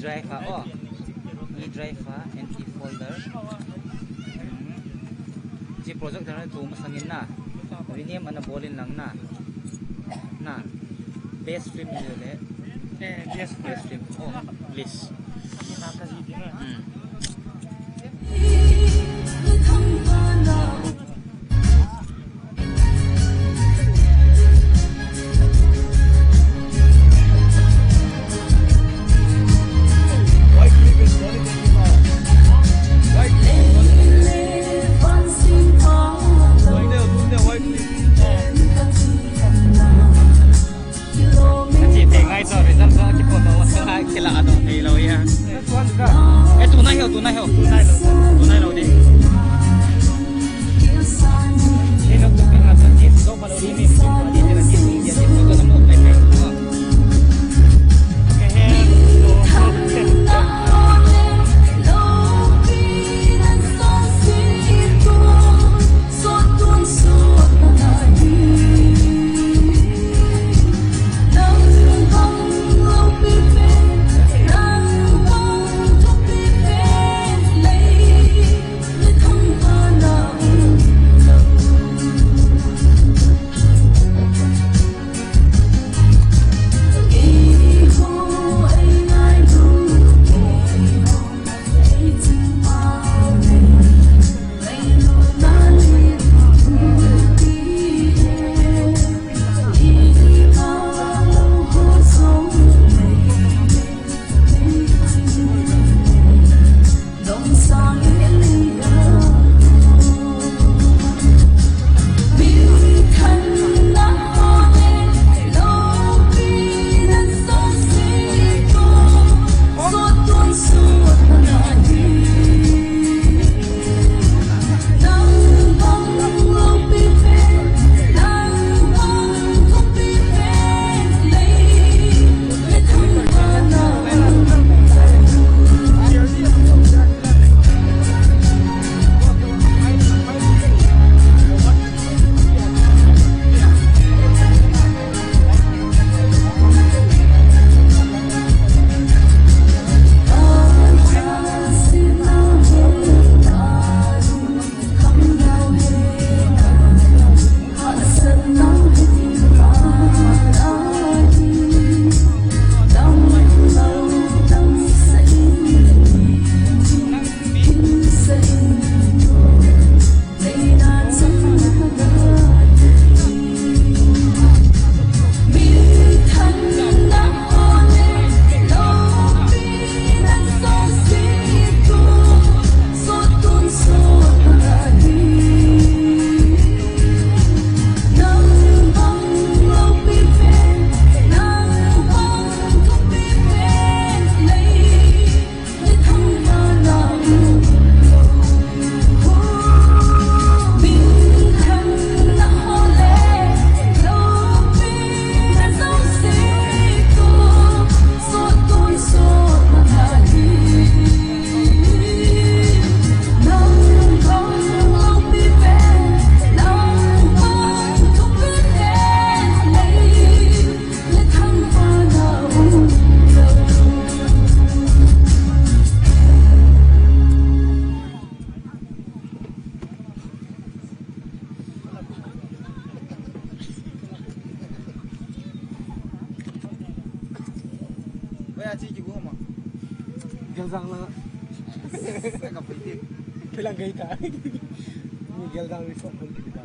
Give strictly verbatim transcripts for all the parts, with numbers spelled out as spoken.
Drive a, oh. E drive a, M P folder. Hmm. Hiche project na tu masang in na. Rename ana bol in lang na. Na. Best film ni le. Eh, best, best film. Oh, please. Hmm. Kache thei ngai chu, result chu kiphoto, kila a dong thei lou ya. Eh, tunai ho, tunai ho. Tunai lou. Tunai lou di. Ni nok tu pin la sa di, do pa lou di ni, ni pa di, ni pa di, ni pa di, ni pa di, ni pa di. Okay, here. Geljang la. Kailang kai ta. Ni geljang ni sok pun kita.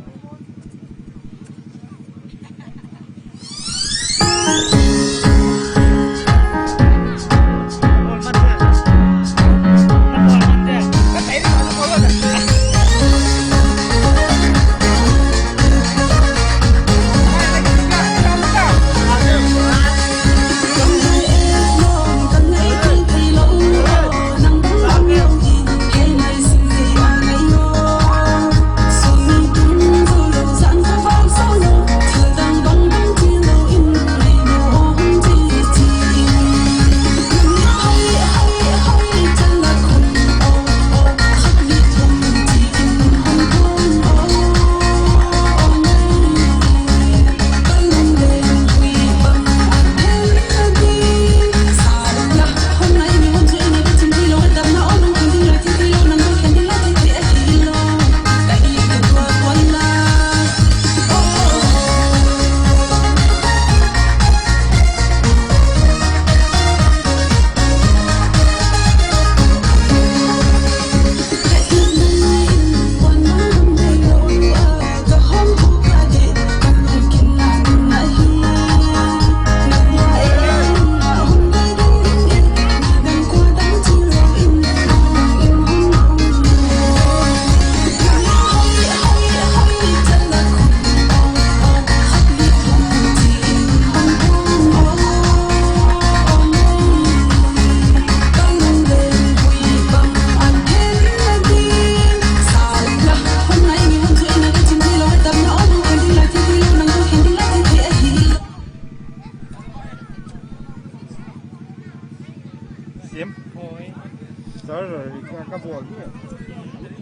Sir, ka, ka bol hi.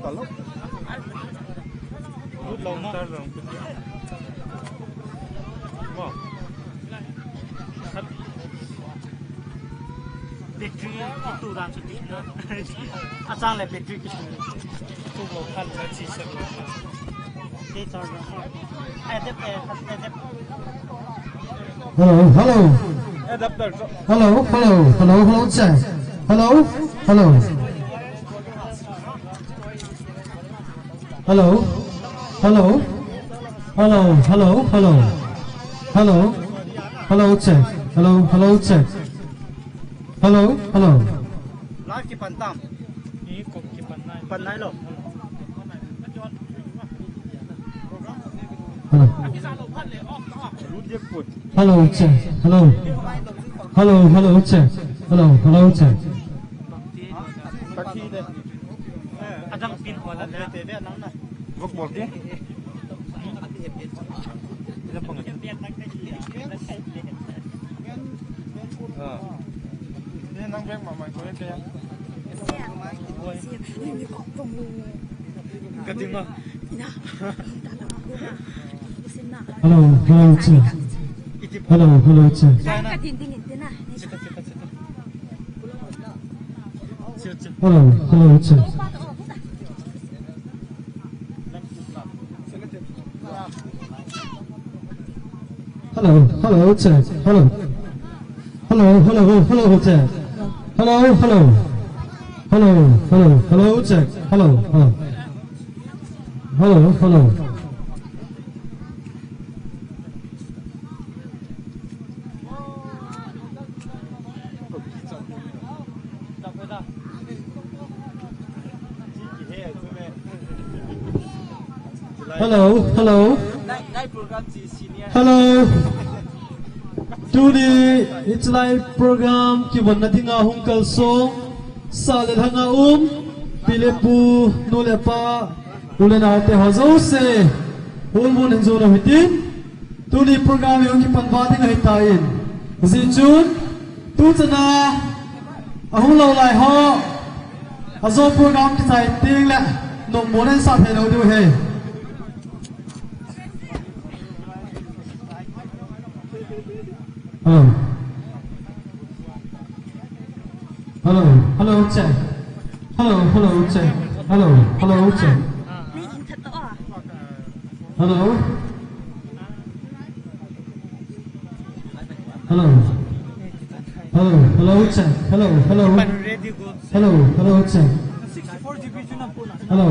Talok. Lut lo na. Sir, mo. Battery kitu dan chu ti na. Achang le battery kitu. Tu lo khan le chi se lo. Hello, hello. Hello, hello, hello, hello, check. Hello, hello. Hello, hello. Hello, hello, hello. Hello, hello, check. Hello, hello, check. Hello, hello. Live kipan tam. Kipan nai lo. Hello. Hello, check. Hello. Hello, hello, check. Hello, hello, check. Adang pin ho la le. Vok bol ke. Ka ding ma. Hello, hello, check. Hello, hello, check. Hello, hello, check. Hello, hello, check. Hello. Hello, hello, hello, check. Hello, hello. Hello, hello, hello, check. Hello, hello. Hello, hello. Hello, hello. Hello. Tuni, hiche lai program kivon na dinga hung kalsong. Sa le lhanga um. Pi le pu, nu le pa, u le nao te ho jouse. Hung mun in jong u hitin. Tuni program hi hung kipan va ding ahi tai. Hijeh chun, tu chana, ahung lou lai ho. Ajo program kichai teng le, nungmo nen sa thei lou diu ahi. Hello. Hello, hello, check. Hello, hello, check. Hello, hello, check. Hello. Hello. Hello, hello, check. Hello, hello. Hello, hello, check. Hello.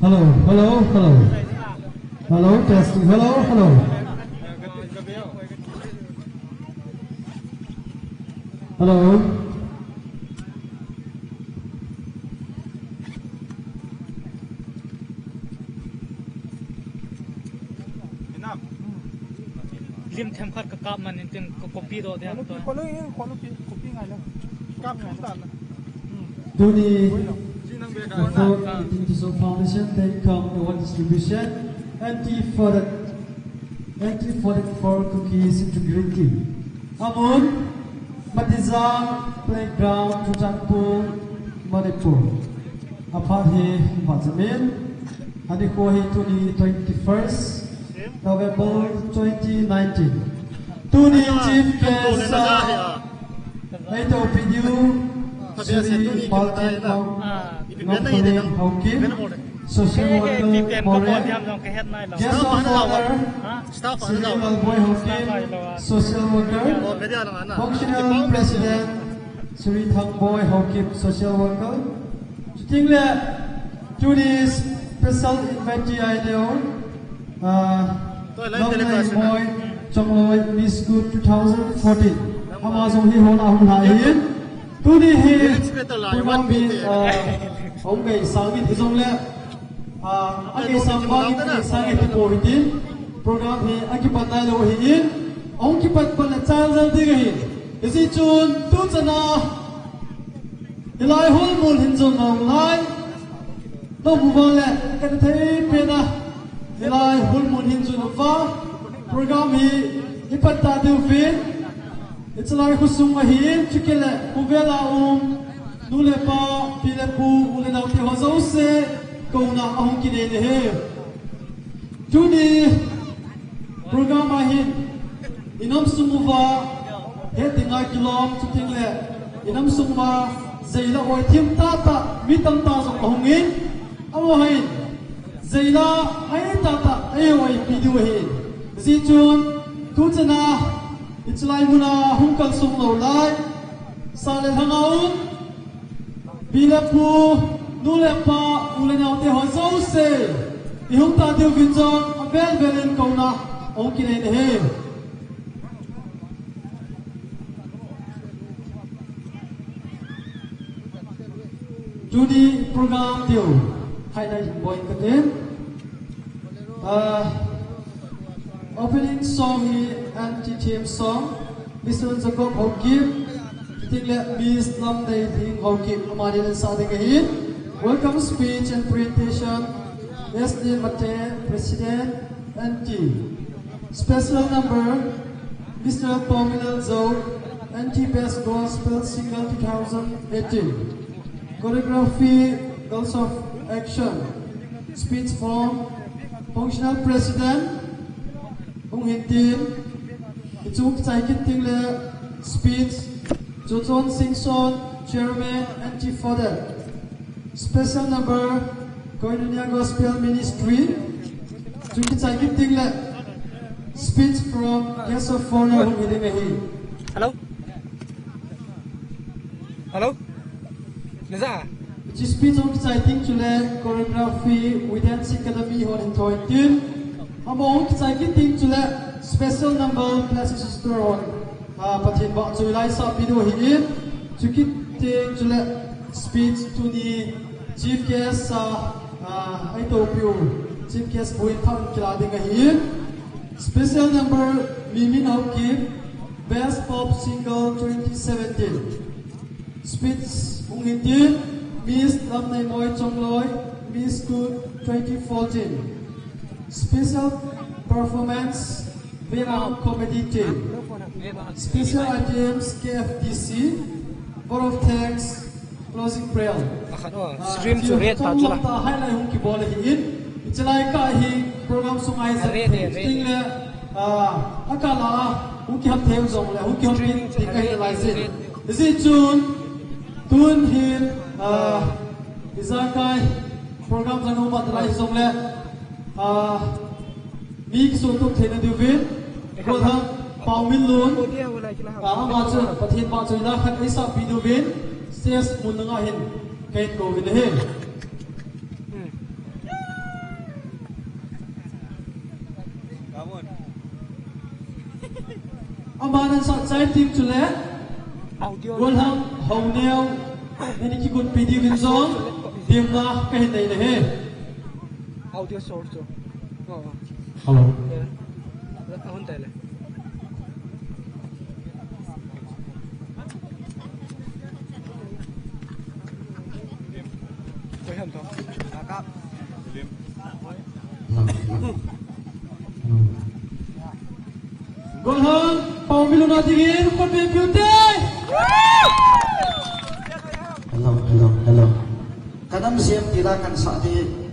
Hello, hello, hello. Hello, testing. Hello, hello. Hello. Lim themkhat ka kap man in tin ka copy doh dia to. Kholu in, kholu pi, copy ngai lo. Kap ngai lo. Tuni, for eighteen Tisso Foundation, Tenkam Award Distribution, N T forty, N T forty-four Kuki Integrity. Amun, Matizang Playground, Churachandpur, Manipur. Aphat hi, Bajamin. Anikho hi tuni twenty-first November twenty nineteen. Tuni chief guest a eitoh pi diu Shri Palkit Nongpalen Haokip, social worker Moreh. Guest of honor Shri Lalboi Haokip, social worker. Functional President Shri Thangboi Haokip, social worker. Chuting le, tuni special invitee ahi leu, ah, Longneimoi Chongloi Miss Good two thousand fourteen. Ama jong hi hon a hung lha ahin. Tuni hi program hi, ah, hung bei sang in hijongle, ah, agei sang vangin, agei sang in tipou hitin. Program hi akipan nailou ahin. Ahung kipat pan le chal jal ding ahin. Hijeh chun tu chana Hilai hol mun hin jong nang lai. Nang mu vang le, ka thei pen a. Hilai hol mun hin jong nang va. Program hi, hi pat ta diu vin. Hiche lai khosung ahi, chukit le, khovel a um. Nu le pa, pi le pu, u le nao te ho jouse, kouna ahung kinei nahi. Tuni program a hin, i nam sung uva, het dinga kilom, chuteng le, i nam sung uva, jei la oi thim tahtah, mi tamtah jong ahung in, amaho hin, jei la, hoi tahtah, eiho eipeh diu ahi. Hijeh chun, tu chan a, hiche lai mun a hung kalsong lou lai, sa le lhang a um, pi le pu, nu le pa, u le nao te ho jouse, i hung ta diu vin jong, avel vel in kouna, ahung kinei nahi. Tuni program diu, highlight point kati. Ah, opening song hi anti theme song, Mister Jacob Haokip, chuteng le Miss Lamneihing Haokip, amani le sa ding ahi. Welcome speech and presentation, S D Mate, President, anti. Special number, Mister Paumilal Zou, anti Best Gospel Singer two thousand eighteen. Choreography, Girls of Action. Speech from Functional President, Hung Hin Tin. Hichu kichai kit teng le speech, Chuchon Singson, Chairman, anti Father. Special number, Koinonia Gospel Ministry. Chu kichai kit teng le speech from Guest of Honor, Hung Hin Tin ahi. Hello? Hello? Naja? Hiche speech hung kichai teng chule choreography, We Dance Academy hon hin thoi tin. Amaho hung kichai kit teng chule special number, Blessed Sister hon, ah, Pathen vahchoi la eisahpi diu ahin. Chukit teng chule speech tuni Chief Guest a, ah, eitopiu Chief Guest pu in phat kila ding ahin. Special number, Mimin Haokip, Best Pop Single twenty seventeen. Speech Hung Hin Tin, Miss Lamneimoi Chongloi, Miss Good twenty fourteen. Special performance, Venom Comedy Team. Special items, K F D C. Vote of thanks, closing prayer. Akhat o, ah, stream chu red ta chu la. Highlight hung kibol ahin. Hiche lai kah hi program sung a hi red, red, red. Ting le, ah, akah la, hung kiham thei jong le, hung kiham stream ting chu red, red, red. Hijeh chun, tun hin, ah, ijakai program jong um a talai jong le, ah, mi kisoh tup theina diuvin, Golhang Paominlun, ah, ama chu Pathen vahchoi la khat eisahpi diuvin, stage mun langa hin kahin kouvin ahi. Ama nansah chai teng chule, Golhang Haoneo, nani kigonpi diuvin jong, temna kahin nei ahi. Audio source chu. Oh, oh. Hello. Yeah. Ahung tai le. Koi ham to? Hello, hello. Hello. Golhang Paominlun a dingin, khut beng peh ute. Hello, hello, hello. Ka nam sem tila kan sa di.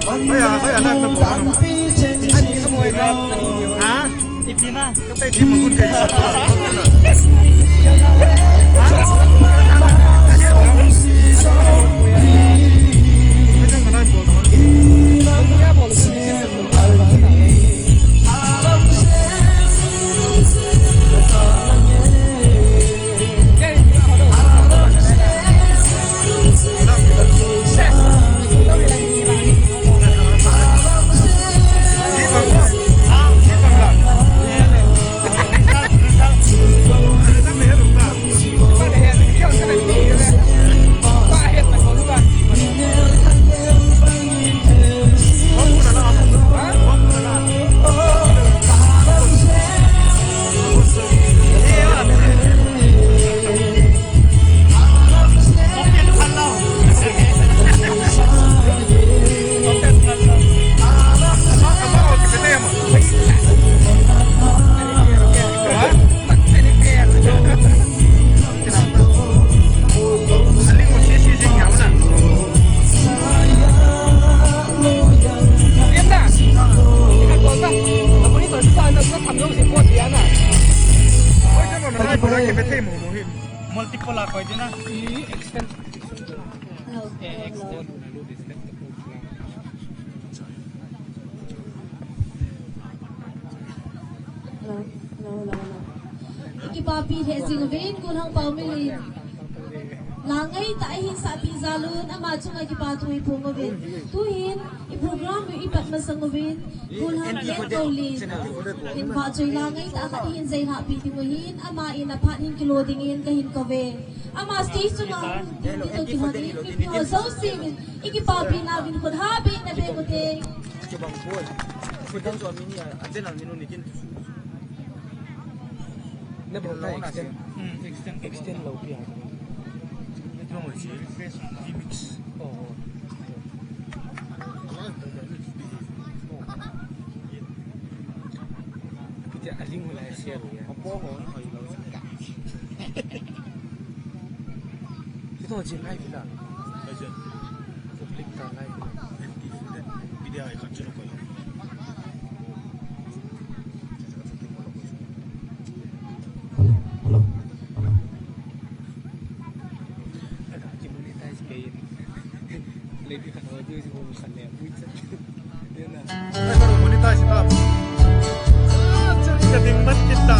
Hoiya, hoiya, na, na, ha? Ipi na? Ka tai di mo kun kai. Multiple a koi ding na. Extend. Hello. Eh, extend. Hello, hello, hello, hello. Ikipapi lheh jing uvin, Kulhang Paomil in. La ngaitah a eihin sahpeh jal un, ama chunga kipa thu iphong uvin. Tuhin, i program u ipat masang uvin, Kulhang Lengdoulin in vahchoi la ngaitah a khat eihin jai lhahpeh ding u ahin, ama in aphat hin kilo dingin kahin kouve. Ama stage chunga hung ding kitoh kihon in, mipi ho jouse in, ikipapi nauvin khut habeh in abeng ute. Chubang poi. Khut dang chu a mini a, a channel minu ni kin. Na bol ta extend. Hmm, extend. Extend lou pi a. Ito mo si refresh remix. Oh. Pi te a ling ho la share ya. Apo ho. Ito mo si live la. Public ta live la. Video ai khat chu ko. Hello, hello, hello. Monetize na. Ka ding mat kita.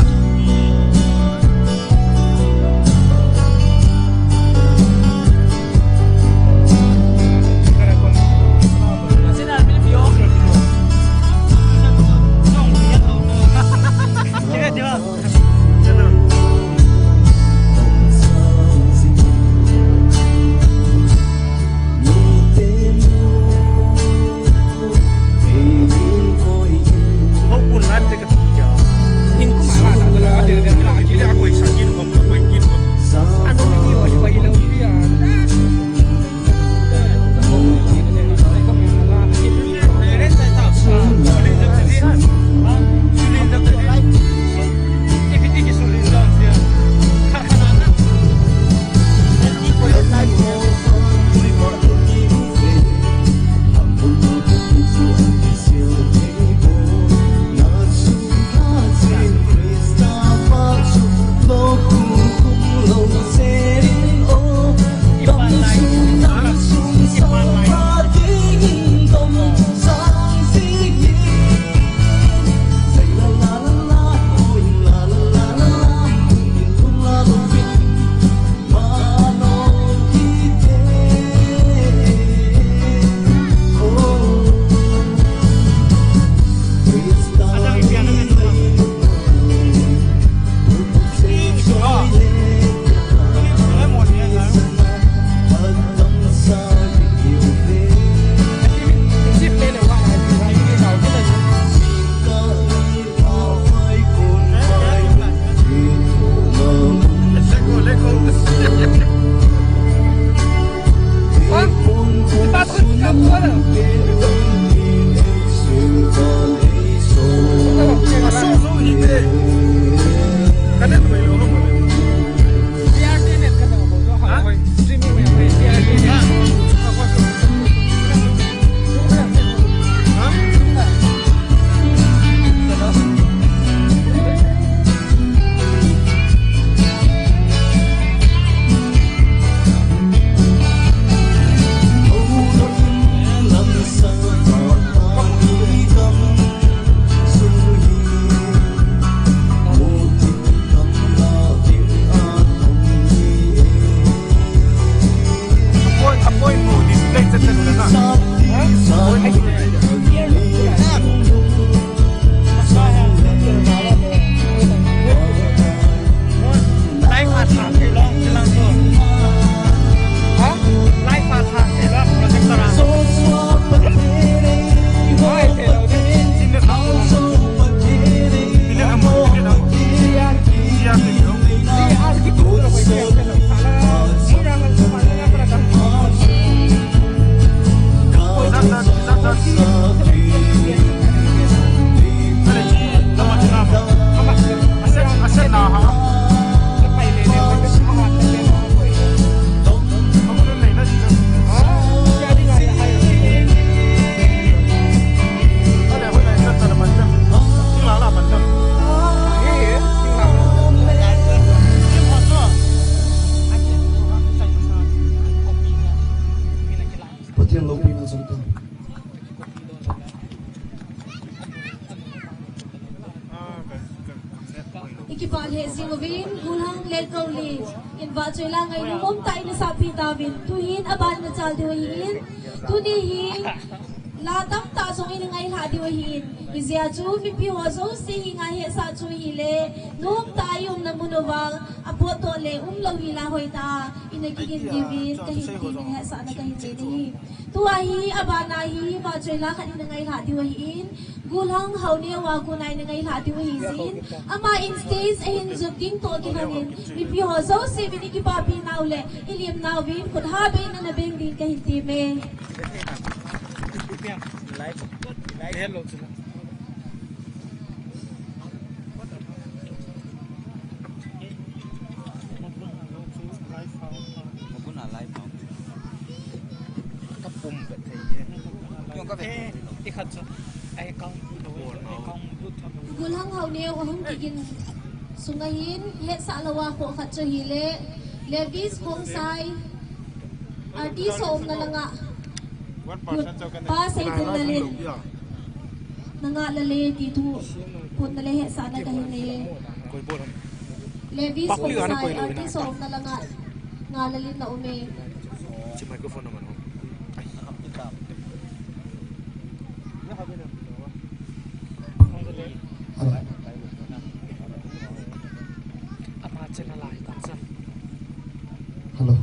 Ikipah lheh jing uvin, Gulhang le Kauli in vahchoi la ngainom umtah in isahpeh tauvin, tuhin aban nachal diu ahin, tuni hi la tamtah jong in ngailhah diu ahin, hijeh chun mipi ho jouse hi ngai hetsah chu hile, nomtah a i umna mun uva apotdoh le umlou hi la hoitah a ina kigin diuvin kahin temin hetsahna kahin nei ahi. Tua hi, abana hi, vahchoi la khat ina ngailhah diu ahin, Gulhang Haoneo a kona ina ngailhah diu ahi jeh in, ama in stage ahin jot ding toh kilhon in, mipi ho jouse uvin ikipapi nau le ilim nau vin khut habei in ana beng ding kahin teme. Gulhang Haoneo ahung kigin sunga hin hetsah louva khoh khat chu hile, Levis Khongsai, artist ho umna langa, pa Seidil Lalin, nanga Lale ti thu putna le hetsahna kahin nei. Levis Khongsai, artist ho umna langa, nga Lalin na ume. Hello.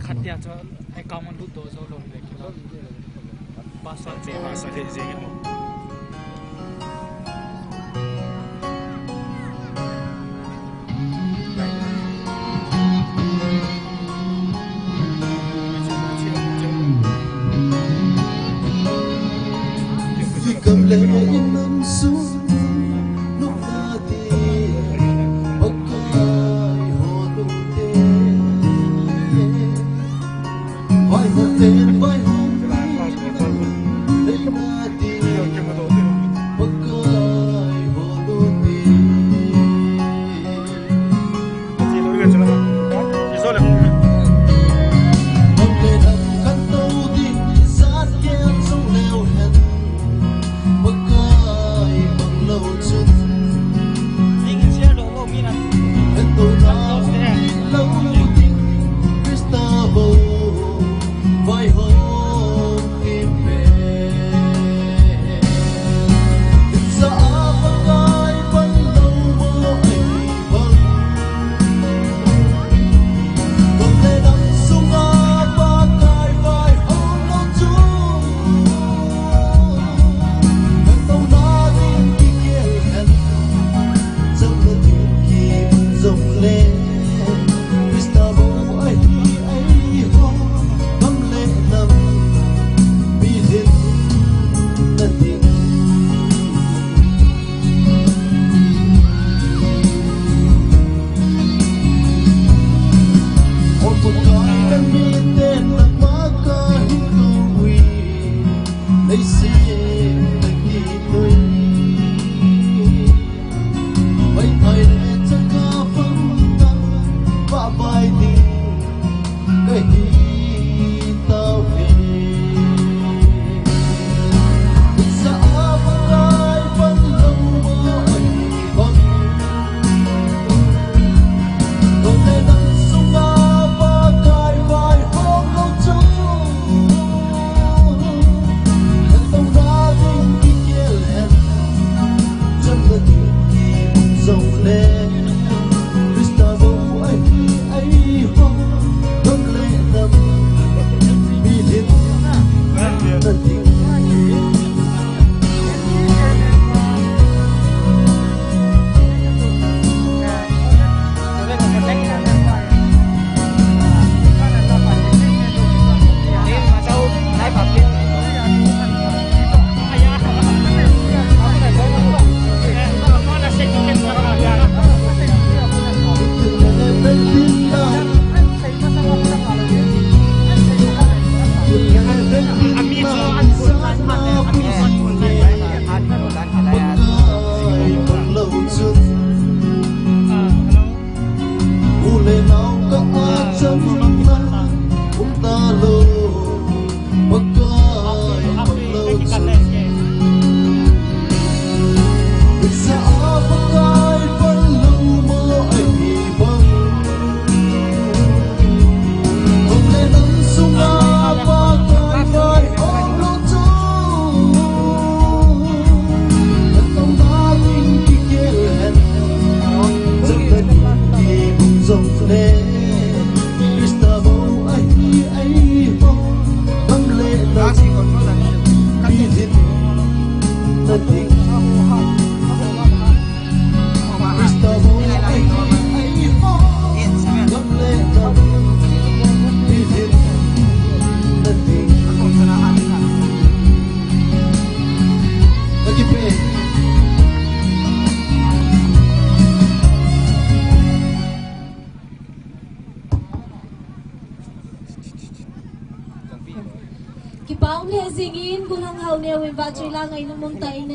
Golhang Haoneo in vahchoi la ngailutna mun tah in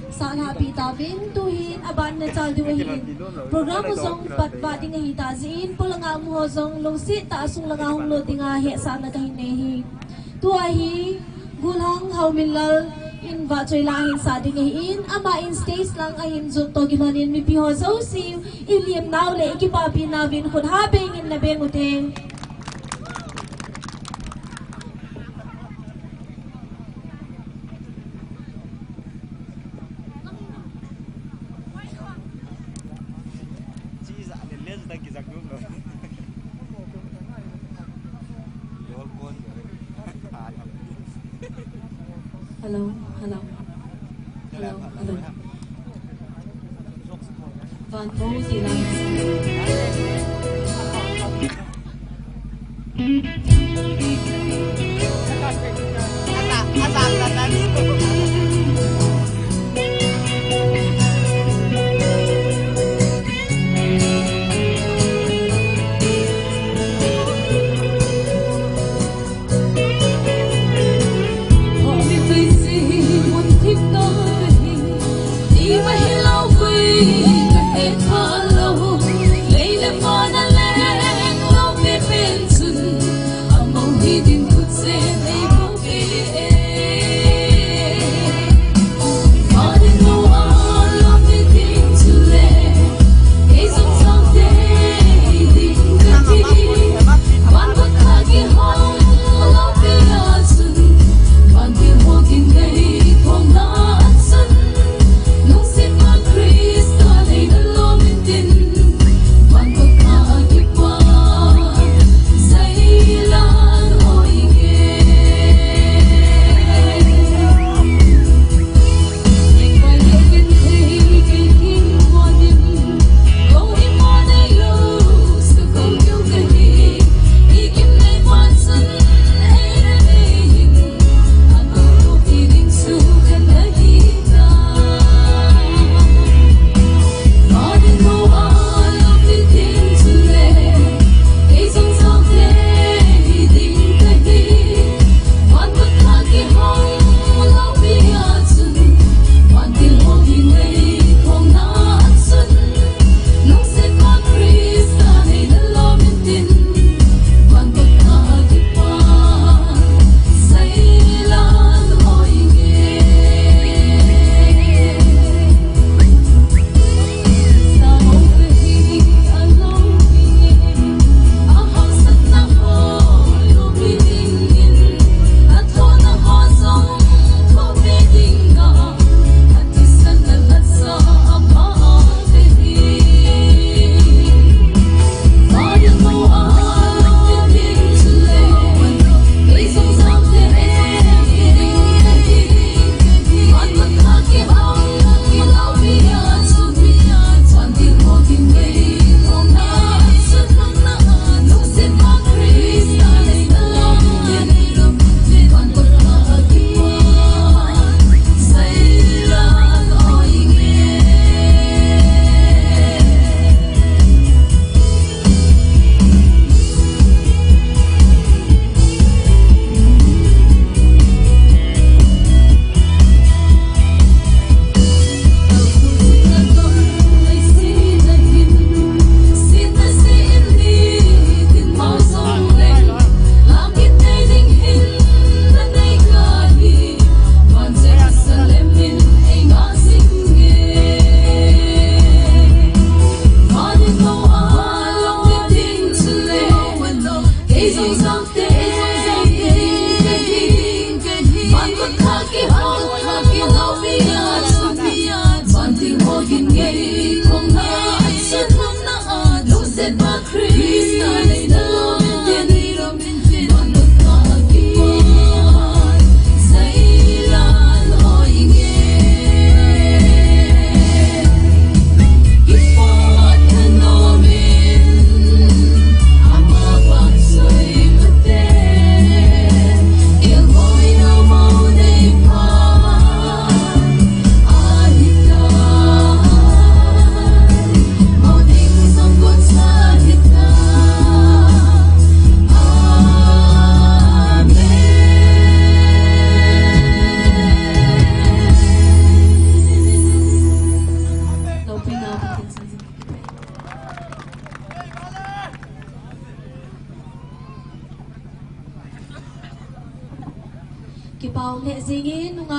asah lhahpeh tauvin, tuhin aban na chal diu ahin. Program u jong pat vah ding ahi tah jeh in, polanga um ho jong lungset tah a sung langa hung lut dinga hetsahna kahin nei ahi. Tua hi Golhang Haominlal in vahchoi la ahin sah ding ahin, ama in stage lang ahin jot toh kilhon in mipi ho jouse i limnau le i kipapinau vin khut ha bengin na beng ute. Hello, hello. Hello, hello. Van Bo Dilang.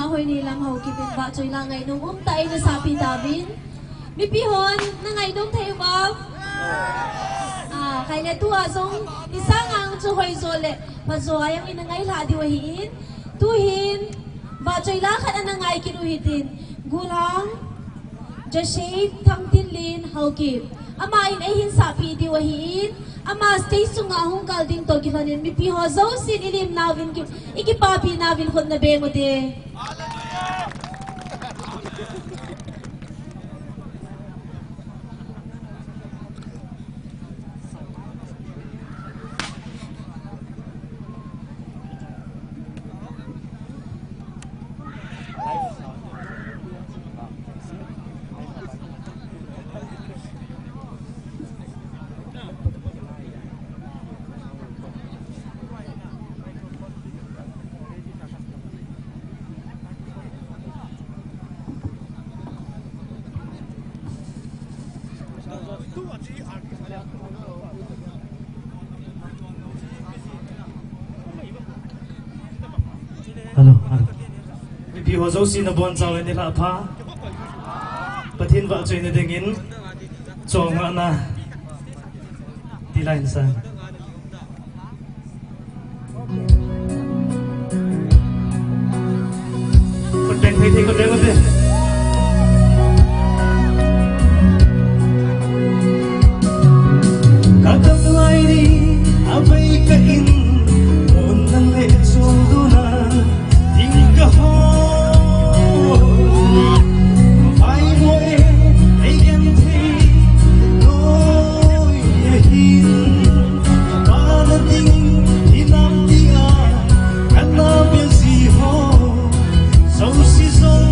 Hoineilam Haokip in vahchoi la ngainom umtah in eisahpi tauvin. Mipi hon na ngainom thei uvem? Ah, khaile tua jong nisanga chu hoijo le phajo a jong ina ngailhah diu ahin. Tuhin vahchoi la khat ana ngai kit u hitin. Golhang Joseph Thangtinlen Haokip. Aman eihin sahpi diu ahin. Ama stage sunga hung kal ding toh kilhonin mipi ho jousen ilim nauvin ki, ikipapi nauvin khut nabeng ute. Hello, hello. Mipi ho jouse nabonchauvin nilhah pha. Pathen vahchoina dingin chonga na ti lai sa. Koteng thei thei koteng koteng. Kadam lai ni abai ka in, on nang le chong duna, ding ka ho. Vai mo e, ei gen thei, noi e hin. Bana ding, hinam dia, kana bia ji ho. Jouse jong,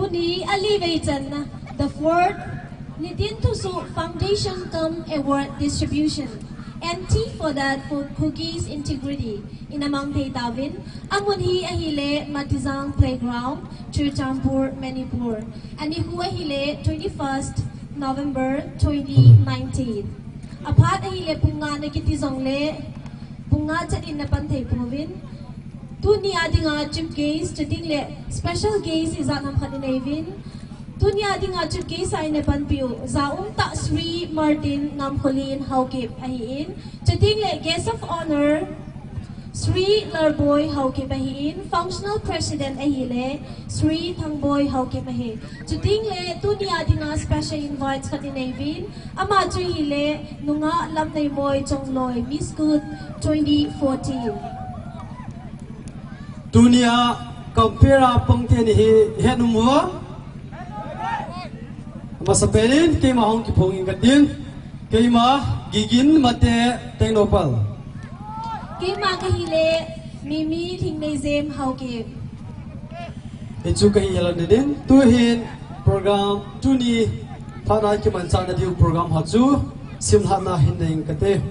Tuni ali vei channa, the fourth Nitin Thusoh Foundation cum Award Distribution, N T for that for Kugis Integrity, in a mang thei tauvin, amun hi ahile Matizang Playground, Churachandpur, Manipur. Anikhu ahile twenty-first November twenty nineteen. Aphat ahile pung nga na kiti jongle, pung nga chan in na pan thei pouvin. Tuni a dinga chief guest, chuting le special guest ijat ham khat inei uvin. Tuni a dinga chief guest a ina panpiu, ja umtah Shri Martin Ngamkholin Haokip ahin. Chuting le guest of honour, Shri Larboi Haokip ahin. Functional President ahile Shri Thangboi Haokip ahi. Chuting le tuni a dinga special invite khat inei uvin. Ama chu ahile Nungah Lamneimoi Chongloi, Miss Good twenty fourteen. Tunia compare a pangte ni hi het nom uva. Masapen in keima hung kiphong inge katin. Keima Gigin Mate Tengnoupal. Keima kahile Mimi Lhingneijam Haokip. Hichu kahi helan dinin, tuhin program tuni phat a kimanchah na diu program ho chu simlhahna hin nei inge kate.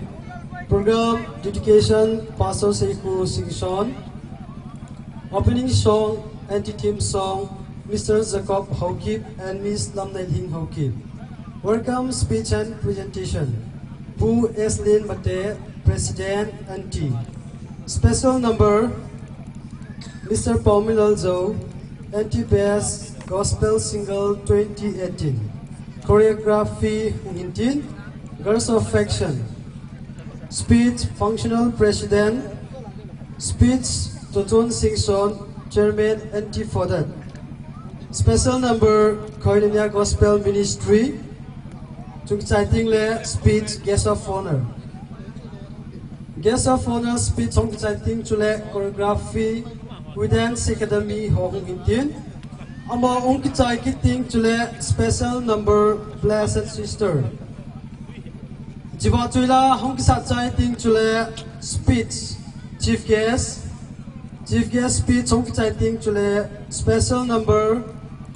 Program dedication, Pastor Seikhu Singson. Opening song, anti-theme song, Mister Jacob Haokip and Miss Lamneilhing Haokip. Welcome speech and presentation, Pu Eslin Mate, President, N T. Special number, Mister Paomilal Zou, N T Best Gospel Single twenty eighteen. Choreography, Hung Hintin, Girls of Faction. Speech, Functional President. Speech, Toton Singson, Chairman, N T Fodat. Special number, Koinonia Gospel Ministry. Chung kichai ting le speech, Guest of Honor. Guest of Honor speech hung kichai ting chule choreography, Within Academy ho hung hintin. Ama hung kichai kit ting chule special number, Blessed Sister. Chiva chuila hung kisat chai ting chule speech, chief guest. Chief guest speech hung kichai ting chule special number,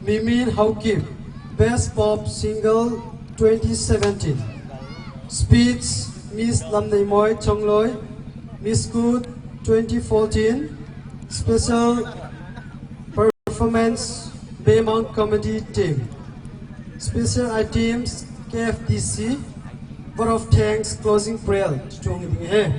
Mimin Haokip, Best Pop Single twenty seventeen. Speech, Miss Lamneimoi Chongloi, Miss Good twenty fourteen. Special performance, Bemang Comedy Team. Special items, K F D C, vote of thanks, closing prayer. Chuchu hung hi ding ahi.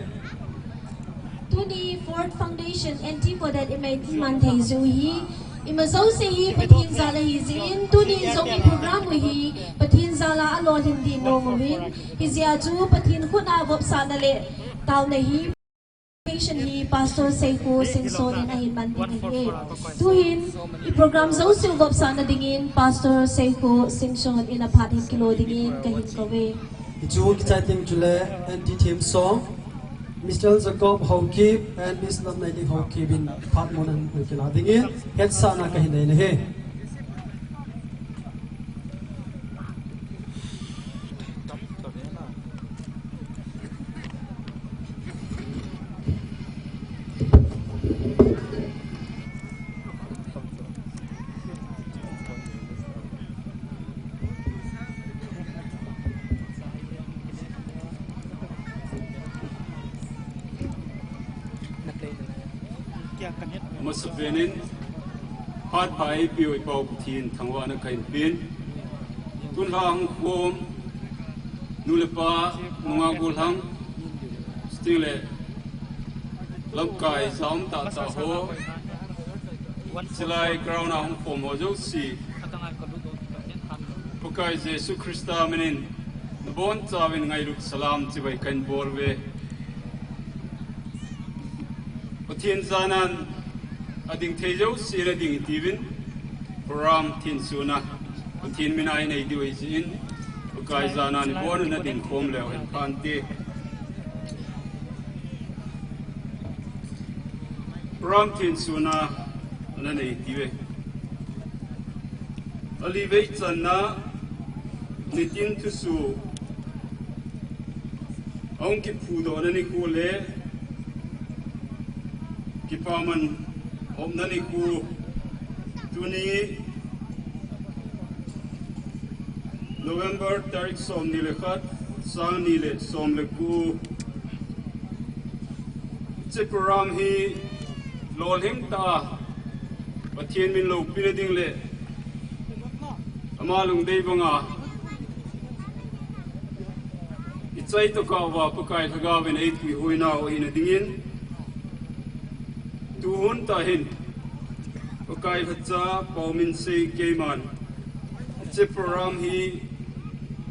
Tuni Ford Foundation, N T Fodat iman thei jeh u hi, ima jouse hi Pathen jal ahi jeh in, tuni jong i program u hi Pathen jal a alolhin ding nom uvin, hijeh a chu Pathen khut a vopsahna le taona hi Foundation hi Pastor Seikhu Singson in ahin man ding ahi. Tuhin i program jouse u vopsahna dingin Pastor Seikhu Singson in aphat hin kilo dingin kahin kou ve. Hichu kichai ting chule anti-theme song, Mister Jacob Haokip and Miss Lamneilhing Haokip in phat mun ahin kila dingin hetsahna kahin nei ahi. Masapen in, phat pha eipeu i Pa u Pathen thangvahna kahin pen. Tun lha hung khom, nu le pa, nungah gollhang, chuting le lamkai ja um tah tah ho, chulai ground a hung khom ho jouse, Pakai Jesu Christa min in, nabonchauvin ngailut salam chibai kahin bol uve. Pathen jana'n ading thei jouse in ading hitiuvin, program thensona Pathen min a inei diu ahi jeh in, Pakai jana'n ibon un nading khom leu hen phante. Program thensona ana nei tiuve. Ali vei channa Nitin Thusoh ahung kiphudohna nikho le kipaman hopna nikho, tuni November tarik som ni le khat, sang ni le som le ku. Hiche program hi lolhing tah a Pathen min loupina ding le ama lungdei banga ichai tokah uva Pakai Lhagao in eipuihoinau ahina dingin, tuhun tah hin Pakai lhacha pao min sei keiman, hiche program hi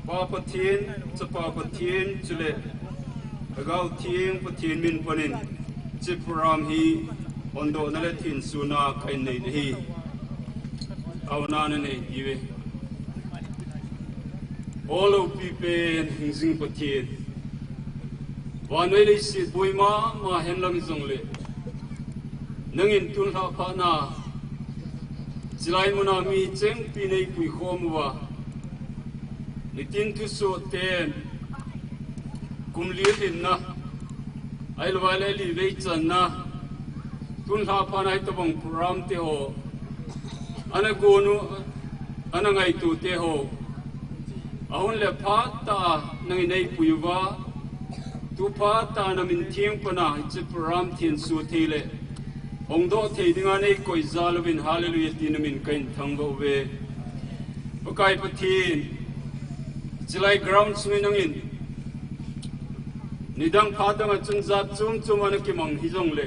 Pa Pathen, Chapa Pathen, chule Lhagao Theng Pathen min panin, hiche program hi hondohna le thensona kahin nei ahi. Auna nanei diuve. O loupi pen hingjing Pathen, vannoi leiset boi mama henlang jongle, nangin tunlhah phatna chilai muna mi chengpi neipuikhom uva, nitin thusoh ten, kum li dinna, ahilouleh li vei channa, tunlhah phatna hitobang program teho, ana gonu, ana ngaito teho, ahun le phat tah a nangin eipui uva, tu phat tah a namin theng pana hiche program thenso thei le hongdoh thei dinga neikoi jal uvin, Hallelujah, tin namin kahin thangvah uve. Pakai Pathen, chilai ground sungin nangin nidang phat dang a chun jat chom chom ana kimang hijongle,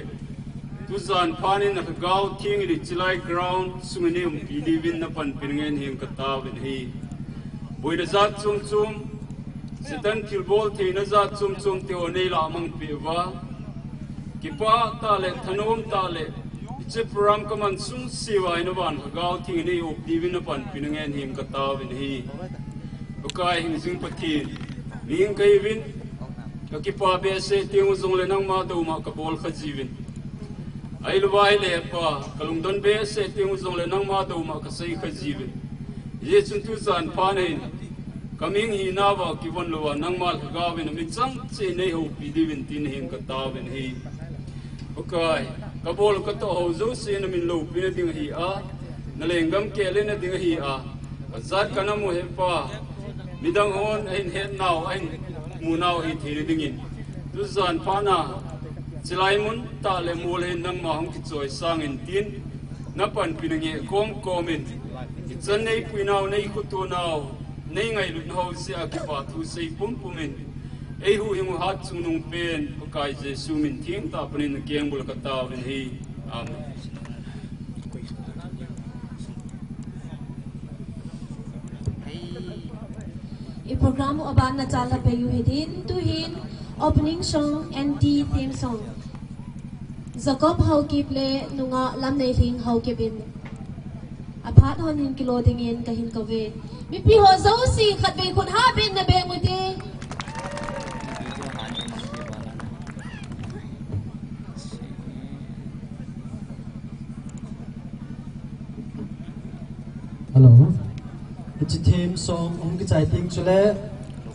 tujan phat in Lhagao Theng in chilai ground sungin eiumpi diuvin napanpina ngen hing kataovin ahi. Boina jat chom chom, Satan thilbol theina jat chom chom teho neilah mang peh uva, kipah tah le thanom tah le hiche program kaman sung siuva in avan Lhagao Theng in eiumpi diuvin napanpina ngen hing kataovin ahi. Pakai hingjing Pathen, mihing kahiuvin, kakipah behseh teng u jongle nangma douma kabol kha jiuvin. Ahilouva ahile Pa, kalungdon behseh teng u jongle nangma douma kasei kha jiuvin. Hijeh chun tujan phat in kamihing hinauva kivon louva nangma Lhagao in amichang cheh in neihoupi diuvin tin hing kataovin ahi. Pakai, kabol katoh ho jouse namin loupina ding ahi a, nalenggam kehlena ding ahi a, kajat kanam u he Pa, midang hon ahin hetnau, ahin munau ahi theina dingin, tujan phat a chilai mun tah le mol hin nangma hung kichoisang in tin napanpina ngeh komkom in, ichan neipuinau, neikhotonau, neingailutnau jeh a kipathu sei pumpum in, eihuhhing u hatchungnung pen Pakai Jesu min thengtah panin nakengbul a kataovin ahi. Amen. I program u aban nachal lhapei u hitin, tuhin opening song, anti theme song, Jacob Haokip le nungah Lamneilhing Haokip in aphat hon hin kilo dingin kahin kouve. Mipi ho jouse khatvei khut habin nabeng ute. Hello. Hiche theme song hung kichai teng chule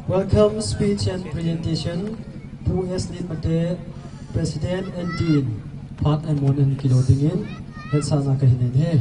welcome speech and presentation, Pu S Linmate, President and Dean, phat amun ahin kilo dingin hetsahna kahin nei e.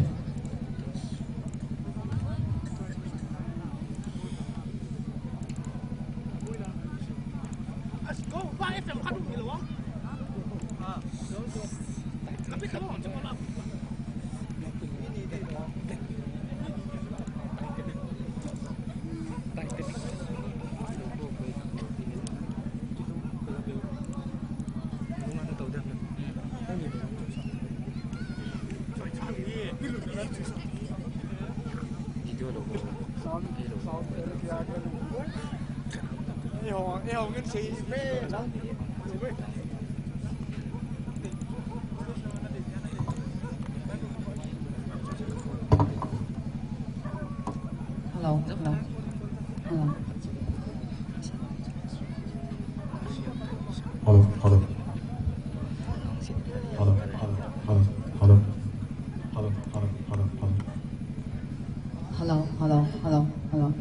Hello, hello, hello. Hello, hello. Hello, hello, hello, hello. Hello, hello, hello, hello, hello. Hello, hello, hello, hello.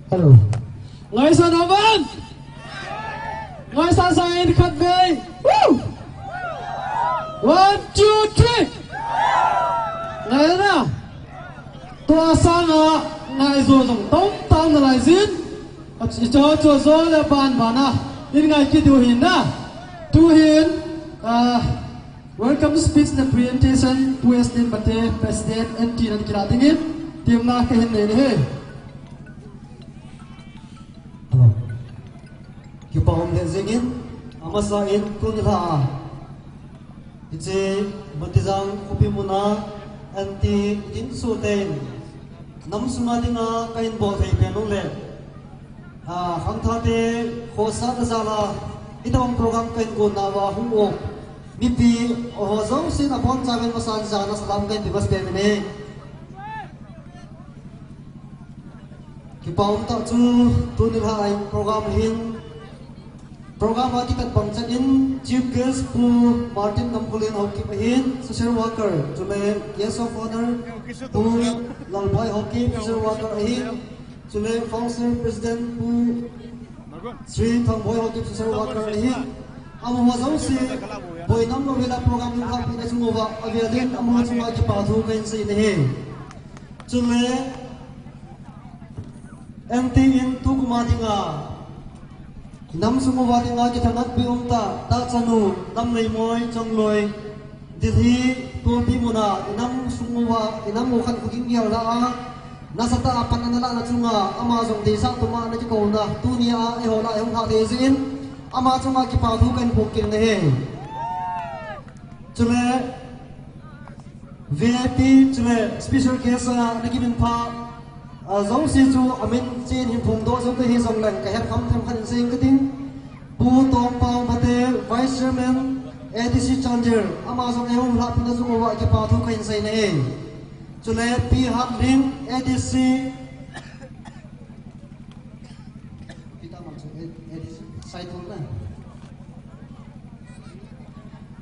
Hello. Ngaisang aman. Ngaisang sa in khat vei. Woo! One, two, three. Ngai na. Tua sanga ngai zo zong tom tam na lai zin. Achi cho cho zo le ban ban na. In ngai ki du hin na. Tu hin. Ah, welcome speech na presentation, Pu S T Mate, President N T nan kila dingin, team na kahin nei he. Hello. Kipa um le zingin, amasa in tuni la a. Hiche Matijang khopi muna, N T in su tein. Nam sunga dinga kahin bol thei pen le. Ah, khangthah te, khosa na jala, itobang program kahin gon nauva hung o. Mipi, oho, jouse na pon chaven masan jana salam kahin pe mas pe ne. Kipa um tah chu, tuni la a in program hin, program a kipat bang chan in, Chief Guest Pu Martin Namkholen Haokip ahin, Social Worker, chule Guest of Honor, Pu Lalboi Haokip, Social Worker ahin, chule Founder President Pu Sri Thangboi Haokip, Social Worker ahin, amaho jouse, boinam lou hela program lungkhampi na chung uva, avel in amaho chunga kipa thu kahin sei ne. Chule, N T in tukum a dinga, nam sung uva dinga kithanatpi um tah, tah chanu, Lamleimoi, Chongloi, Delhi, Tulpi muna, inam sung uva, inam u khat khu ging gel la a, nasatah a pan ana lahna chunga, ama jong deisah tuma ana kikouna, tunia, eiho la, eihung thah thei jeh in, ama chunga kipa thu kahin phongkit ne. Chule, V I P chule special guest a na kimin pha, ah, jouse chu amin chen hin phongdoh jong kahi jongleng kahet kham them khat in sei inge kating. Pu Tompao Patel, Vice Chairman, A D C Chandel, ama jong eihung lhahpina chung uva kipa thu kahin sei ne. Chule Pi Hatling, A D C, Pi Hatling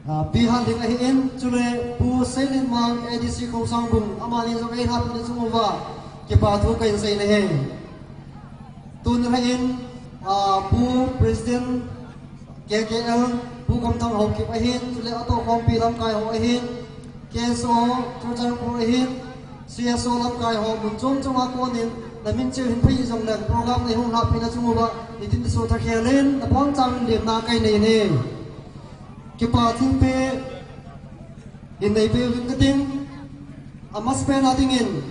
Ah, Pi Hatling ahin, chule Pu Seilenmang A D C Khongsangbung, amani jong eilhahpina chung uva kipa thu kahin sei ne. Tuni hin, ah, Pu President K K L, Pu Kamthang Haokip ahin, chule atohkhompi lamkai ho ahin, K S O, Churachandpur ahin, C S O lamkai ho mun chom chom a konin, na min cheu hin phei jongleng program neihung lhahpina chung uva, nitin tiso thakhel in, na pon chauvin lemna kahin nei ne. Kipa thilpeh hin neipeuvin kating, amasapen a dingin,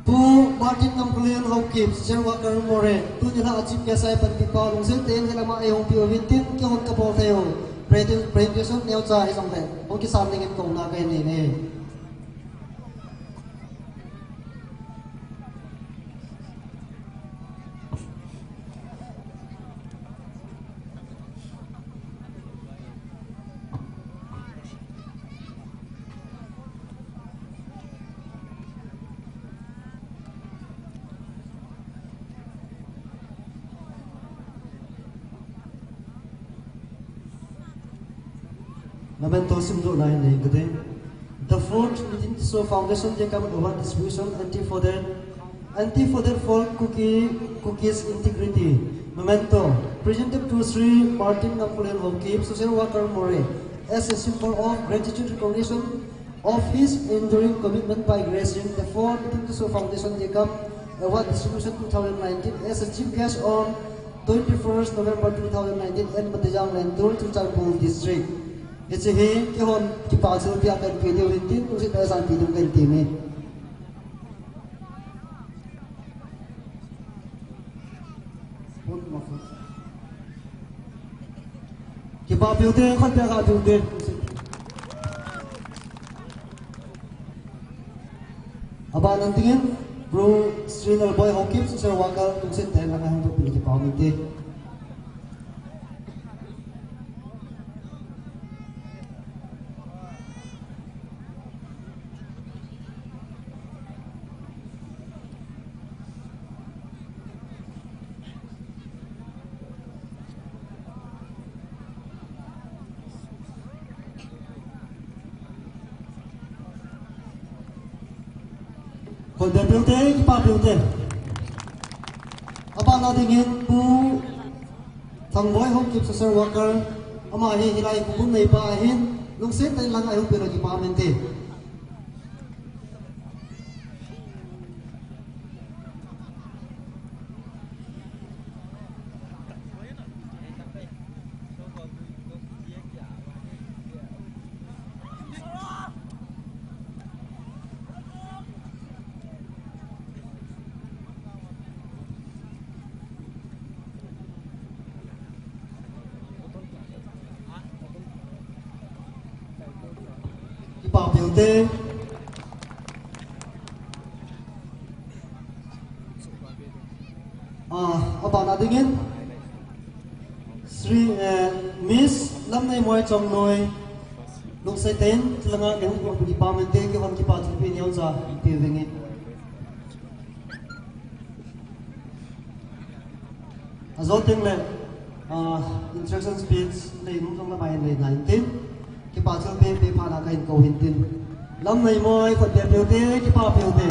Pu Martin Namkholen Haokip, Social Worker Moreh, tuni la a Chief Guest a panpipa lungset tah in hilama eihung peuvin tin, kihon kabol thei u, presentation neocha hijongle, hung kisan dingin kouna kahin nei ne. Memento simdoh lai nei kate. The fourth Nitin Tisso Foundation Day cum award distribution, N T for Death, N T for Death for Kuki, Kuki's integrity. Memento, presented to Sri Martin Namkholen Haokip, social worker Moreh, as a symbol of gratitude recognition of his enduring commitment by gracing the fourth Nitin Tisso Foundation Day cum award distribution two thousand nineteen as a chief guest on twenty-first November two thousand nineteen at Matijang Lentur, Churachandpur District. Hiche hi, kihon, kipa thilpeh a kahin pe diu hin tin, lungset tah in sanpeh diu kahin ti me. Kipa peh ute, khat peh a khat peh ute. Aban nan dingin, Bru Sri Lalboi Haokip, social worker, lungset tah in langa hung toh peh kipa um inte. Khut beng peh ute, kipa peh ute. Abana dingin Pu Thangboi Haokip social worker, ama hi hilai khopum neipa ahin, lungset tah in lang a hung pui lou kipah uvin te. Kipah peh ute. Ah, abana dingin Sri, eh, Miss Lamneimoi Chongnoi, lungset tah in, chulanga nehung kong pu kipah uvin te, kihon kipah thilpeh neocha, pe uvin nge. Ajo teng le, ah, introduction speech nei nom jong lamai nei nai tin. Kipah thilpeh, peh phat a kahin kou hin tin. Lamneimoi, khut beh peh ute, kipah peh ute.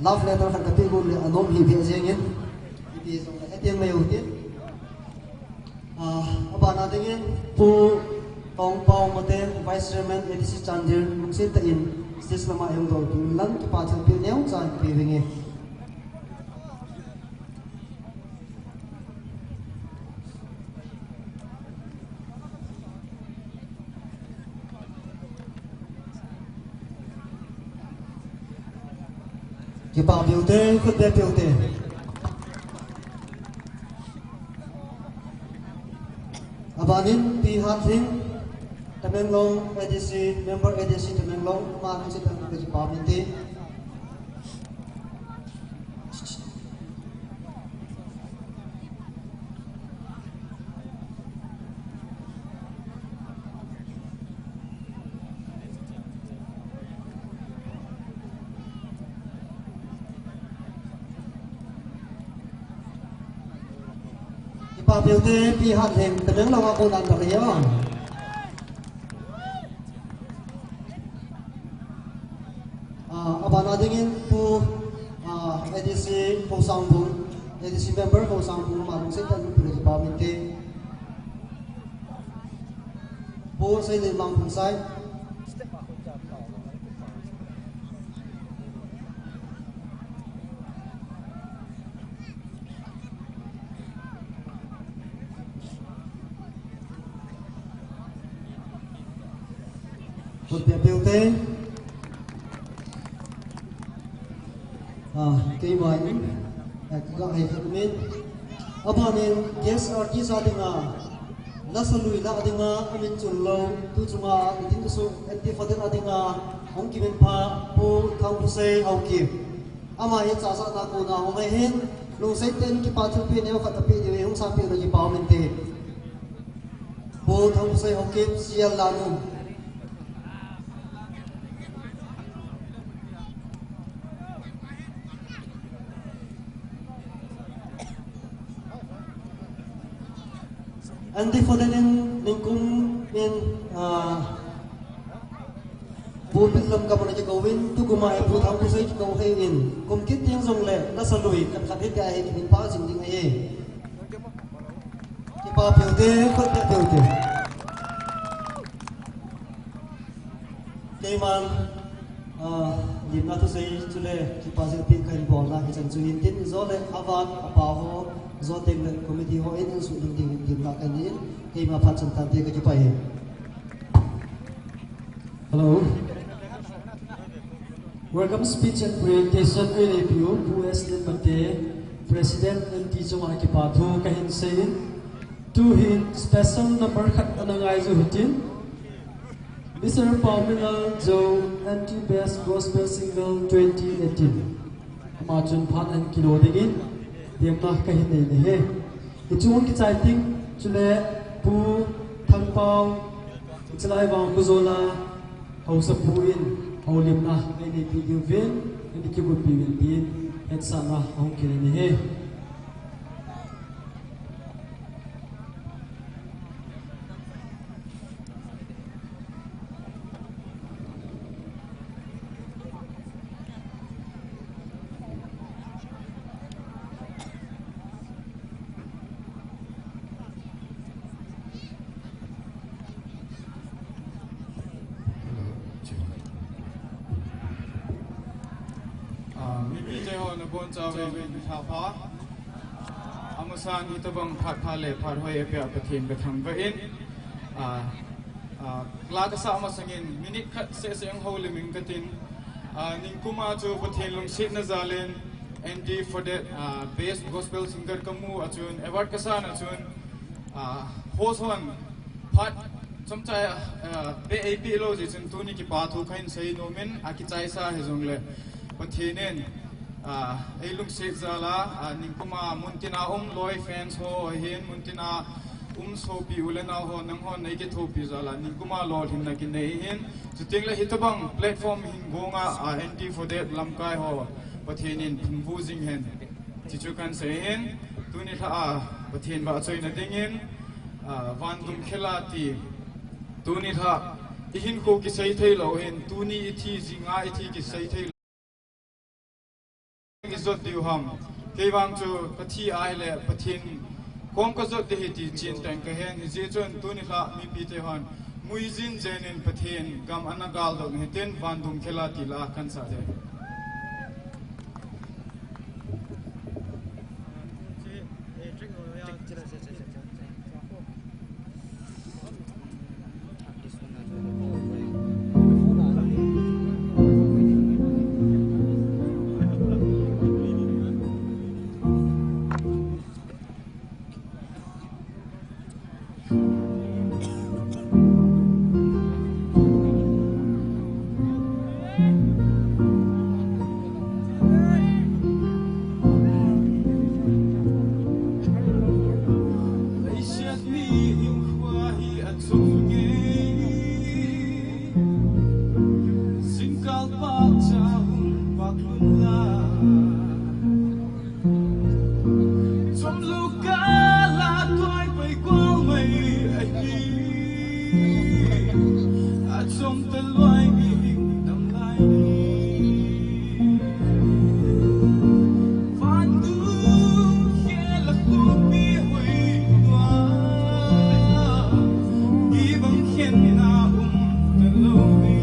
Love letter khat kapeh got le anom hi ve jeng in. Ipi jong le hethem mai u tin. Ah, abana dingin Pu Tongpao Mate, Vice Chairman, A D C Chandel, lungset tah in stage lama eihung doh peh in lang kipah thilpeh neocha pe uvin nge. Kipah peh ute, khut beh peh ute. Abanin Pi Hatlhing, Tamenglong A D C, member A D C Tamenglong, ama lungset tah in kipah uvin te. Kipah peh ute, Pi Hatlhing, Tamenglong a kon dan ta kahi o. Ah, abana dingin Pu, ah, A D C Khosang Bung, A D C member Khosang Bung, ama lungset tah in pe le kipah uvin te. Pu Seilenmang Khongsai. Khut beh peh ute. Ah, keiman, eh, kaga hei khat umin. Abanin guest artist a dinga, lasa lui lah a dinga, amin chun lou, tu chunga, nitin tu su, N T Foden a dinga, hung kimin pha, Pu Thangphusei Haokip. Ama hi chahsahna kona hung ahin, lungset tah in kipah thilpeh neokhat apeh diu, hung sampeh lou kipah uvin te. Pu Thangphusei Haokip, C L Lanu. N T Foden in ningkum in, ah, Pu Pillam ka mana kikou in, tukum a hi Pu Thangphusei kikou hei in, kum kit ding jong le, lasa lui, khat khat hi tia hi, kimin pha jing ding ahi. Kipah peh ute, khut beh peh ute. Keiman, ah, limna thusei chule, kipah jeh pin kahin bolna hichan chu hin tin, jo le avan, apa ho, jo teng le committee ho in, in su ding ding limna kahin in, keima phat chan tante kakipah e. Hello. Welcome speech and presentation, A A P U, Pu S N Mate, President, N T chunga kipa thu kahin seiyin. Tuhin special number khat ana ngai ju hitin. Mister Paominlal Zou, N T Best Gospel Singer twenty eighteen. Ama chun phat ahin kilo dingin, temna kahin nei ahi. Hiche a kichai ding, chule Pu Thangpao, hichelai vang Pu Zola, Haosapu in, houlimna, nei neipi diuvin, nei kigopi uvin tin, hetsahna ahung kile ahi. Ah, mipite ho nabonchauvin nilhah pha. Amasan hitabang phat pha le phat hoi eipeh a Pathen kathangvah in. Ah, ah, la kasah masangin minute khat seh seh houlim inge katin. Ah, ningkuma chu Pathen lungsetna jalin N T for that, ah, best gospel singer kamu a chun award kasan a chun, ah, host hon phat chomcha, ah, peh eipeh lou jeh chun tuni kipa thu kahin sei nom in, akichaisa hijongle Pathen in, ah, eilungset jal a, ah, ningkuma muntina um loi fans ho ahin, muntina um sopi u le nao ho, nanghon neikithopi jal a ningkuma lolhinna kinei ahin. Chutengle hitabang platform hin gonga, ah, N T for that lamkai ho Pathen in phungvuh jing hen, ti chu kahin sei ahin. Tuni lhah a Pathen vahchoina dingin, ah, Vandum Khela ti, tuni lhah ihinkho kisei theilou hin, tuni ithi, jinga ithi kisei theilou ijot diu ham. Keivang chu kathi ahile Pathen kom kajot ding ahi ti chentah in kahen, hijeh chun tuni lhah mipite hon muijin jen in Pathen gam ana galdoh hitin, Vandum Khela ti la kahin sa ding. Leisiat mi hinkho hi achom ngei, jingkah phat cha hung pak lhun la. Chomlou kah la toi pai kol mai ahi. Achom taloi mi hing tam lai. Vandum Khela khopi hoi nua. Ibang khen na um talou mi.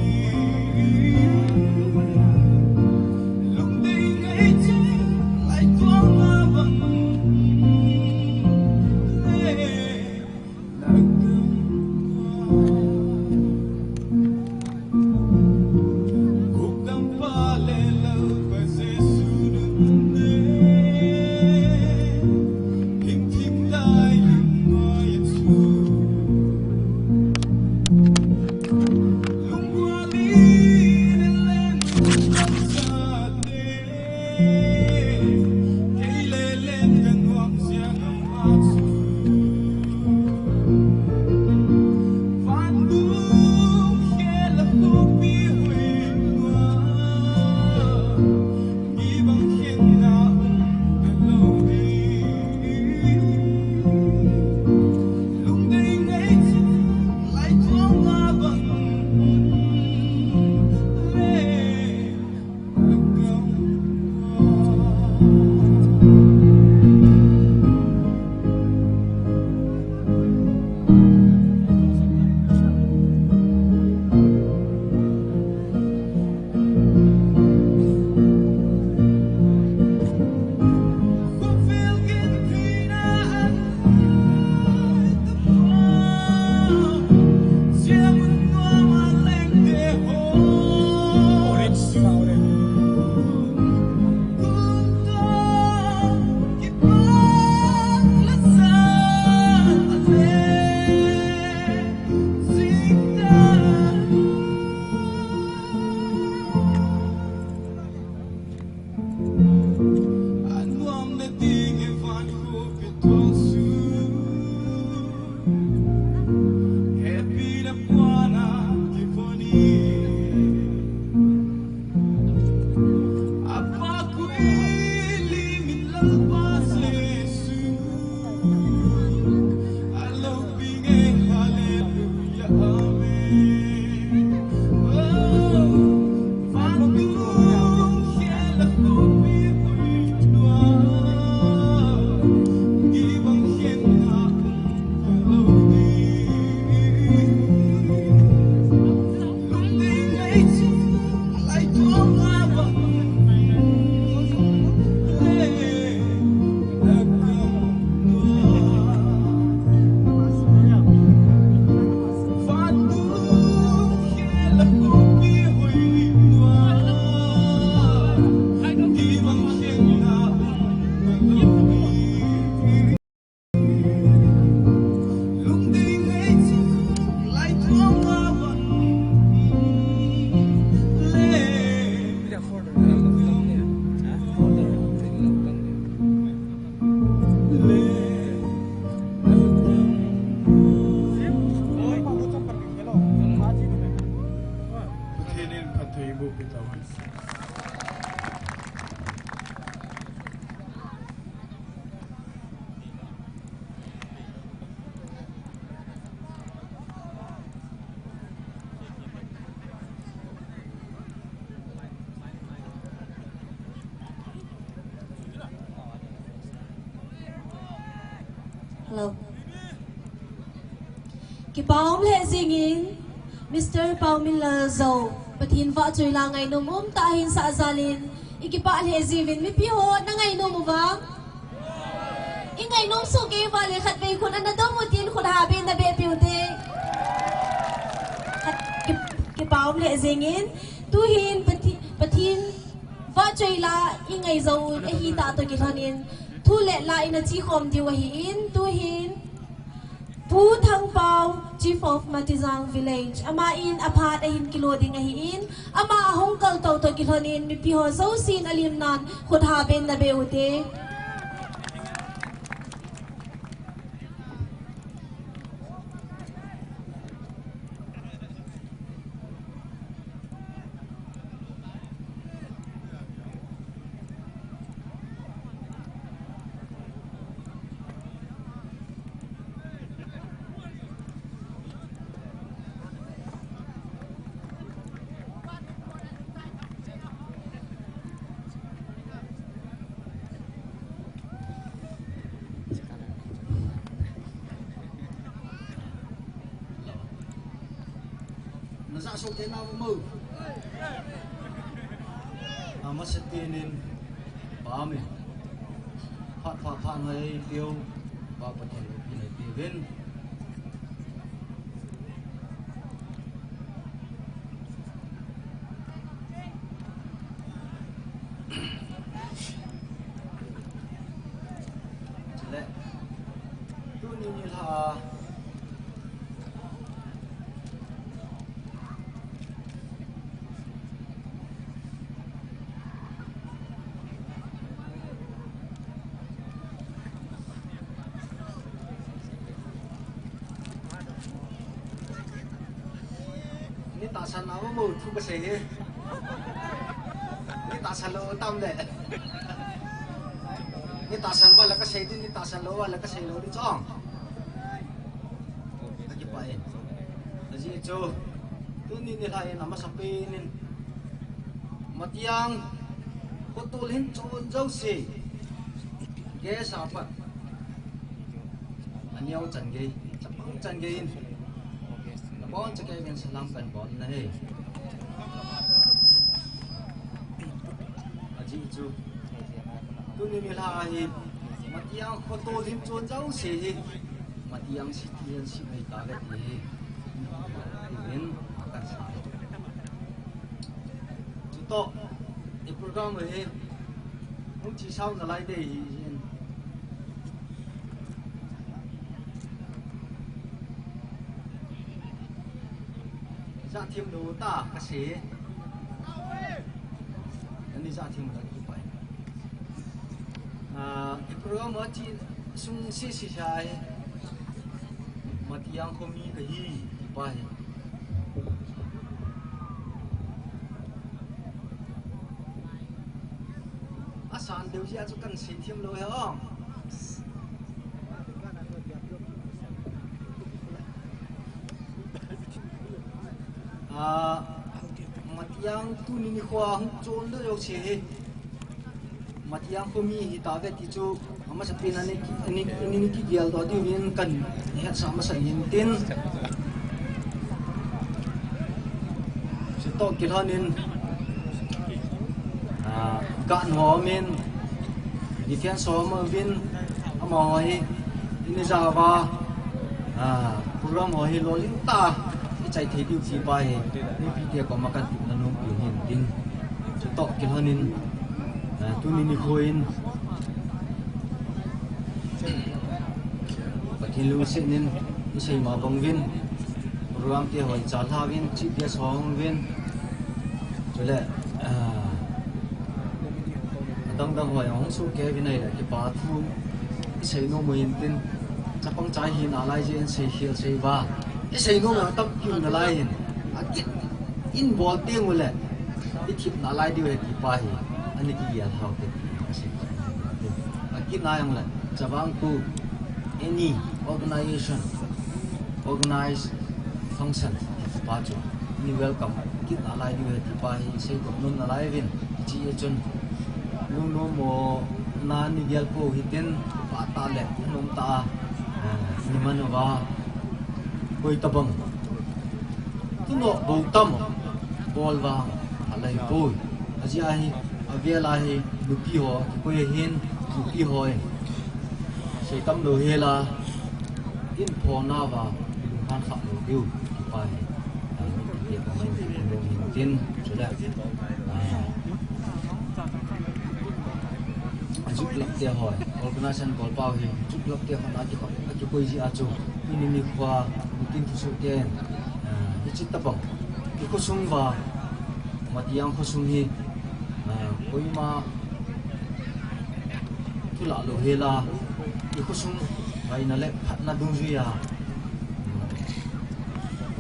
Hello. Kipah um lheh jingin, Mister Paomila Zou, Pathen vahchoila ngainom umtah ahin sah jalin, i kipah lheh jiuvin, mipi ho na ngainom uvam? I ngainom soh kei uva le khatvei khut ana dong utin khut ha beh na beh piu te. Khat, ki, kipah um lheh jingin, tuhin Pathen, Pathen vahchoila i ngaijou u ahi tah toh kilhonin, thu le la in achikhom diu ahin, tuhin Pu Thangpao, Chief of Matijang Village, aman aphat ahin kilo ding ahin, ama ahung kaltou toh kilhonin, mipi ho jousen alimnan khut ha beh na beh u te. Na jahsah te na mo. Amasa tinin, Pa mi. Phat, phat, phat, ngai piu. Pa Pathen, ngai piu vin. Chule, tuni nilhah a, Ni tahsan a mo thu kasei hi. Ni tahsan lou tam le. Ni tahsan uva le kasei ding, ni tahsan lou uva le kasei lou ding chong. Kakipah e. Ajeh chu, tuni nilhah in amasapen in, Matiang khotol hin chon jouse, guest a pat, aneo chan gei, chapang chan gei in, nabonchauva kei vin salam kahin bol nahi. Ajeh chu, tuni nilhah a hi, Matiang khotol hin chon jouse hi, Matiang citizenship nei tave ti hi, tin, akan sa. Chutoh, i program hi, hung chi sau nalai ding ahi jin. Jahthem lou tah kasei. Ani jahthem lou tah. Ah, i program a chi sung sese sa e. Matiang kho mi kahi, kipa e. Asan deu jeh a chu kan sei them lou hi o. Ah, Matiang tuni nikho a hung chol deu jouse hi Matiang kho mi hita ve ti chu amasapen a ni, ni, ni, ni kigel doh diuvin kan hetsah masa in tin. Chutoh kilhon in, ah, guard ho um in, defense ho um uvin, amaho hi, in ijat uva, ah, program ho hi lolhing tah a ichai thei diu ti pa hi, mipite koma kan tepna nompi hin tin. Chutoh kilhon in, ah, tuni nikho in, Pathen lungset in isei ma bang uvin, program te ho ichalha uvin, chief guest ho hung uvin. Chule, ah, adang dang ho jong hung sohkei uvin ahile, kipa thu isei nom u hin tin, chapang chai hi nalai jeh in seikhel sei uva, isei nom u tampi um nalai hin, akit in bol teng ule, ithip nalai diu ahi ti pa hi, ana kigel hao te, asei. Akit na jong le, chavang pu, any organization, organized function, ti pa chu, ni welcome kit nalai diu ahi ti pa hi, seidoh nom nalai uvin, hiche a chun, lungnom mo na ni gel pou hitin, pha tah le, nom tah a, eh, ni man uva, koi tabang. Tunoh bou tam, bol vang, alai poi. Ajeh ahi, avel a hi, nupi ho, kikoi ahin, nupi ho in. Sei tam lou hel a, in pho na va, lunghan kha lou diu, ti pa hi. Ai, nupi te pa mai, lung hin tin, chule. Ah. Ajuk lap te ho, organization bol pau hi, juk lap te ho na kikoi, kikoi jeh a chu, tuni nikho a, meeting thusoh ten, ah, hiche tabang. I khosung uva, Matiang khosung hi, ah, koima thu lah lou hel a, i khosung ngaina le phatna dungjui a,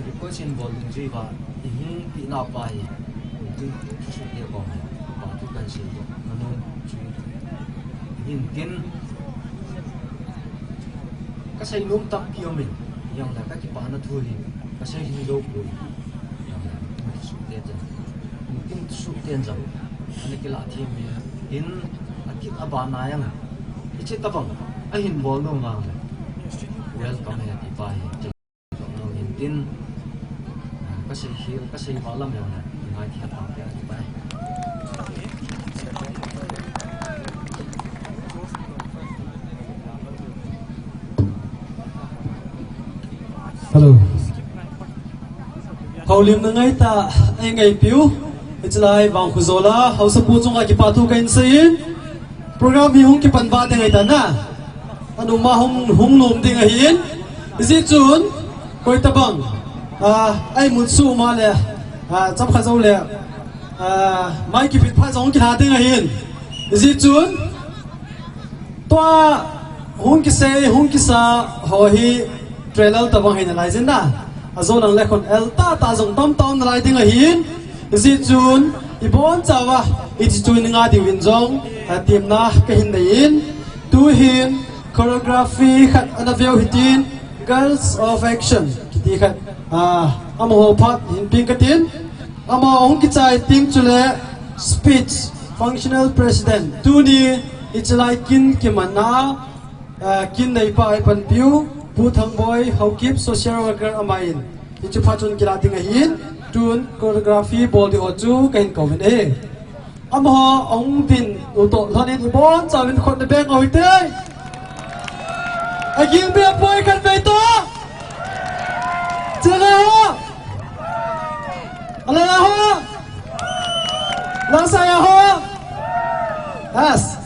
request in bol dungjui uva, i hung pi nau pa hi, i thu, thusoh te koma, pa thu kan sei uva, na nom chu, hin tin, ka sei nom tampi um in, jong le ka kipana thu hi, ka sei hing lou poi. Jong le, thusoh te ten. Meeting thusoh ten jong. Ana kilah them in, akit a bana jong. Hiche tabang, ahin bol nom vang le. Welcome ahi ti pa hi. Nom hin tin. Ka sei hi, ka sei val lam jong le. Ngai thei ta pe ti pa hi. Hello. Houlimna ngaitah a eingaipiu, hichelai Vangkho Jola haosapu chunga kipa thu kahin seiyin, program hi hung kipan vah ding ahitan, anuma hung, hung nom ding ahin, hijeh chun, koi tabang, ah, a imut suh ma le, ah, chapkhat jou le, ah, mai kipit phat jong hung kilha ding ahin, hijeh chun, tua hung kisei, hung kisa ho hi trailer tabang hi nalai jin na. Ajo lang le khon el tahtah jong tamtah um nalai ding ahin. Hijeh chun, ibonchauva, hiche chu in nga diuvin jong, ah, temna kahin nei in. Tuhin, choreography khat ana veu hitin, Girls of Action, kiti khat, ah, amaho phat hin peng katin. Ama hung kichai teng chule speech, functional president. Tuni hichelai kin kimanna, ah, kin neipa eipanpiu, Pu Thangboi Haokip, social worker aman. Hiche phat chun kilah ding ahin, tun choreography bol ding ho chu kahin kouvin ahi. Amaho ahung din u toh lhonin ibonchauvin khut nabeng u hite. Aging be poi khatvei toh. Chega ho. Alai ho. Lasai ho. Yes.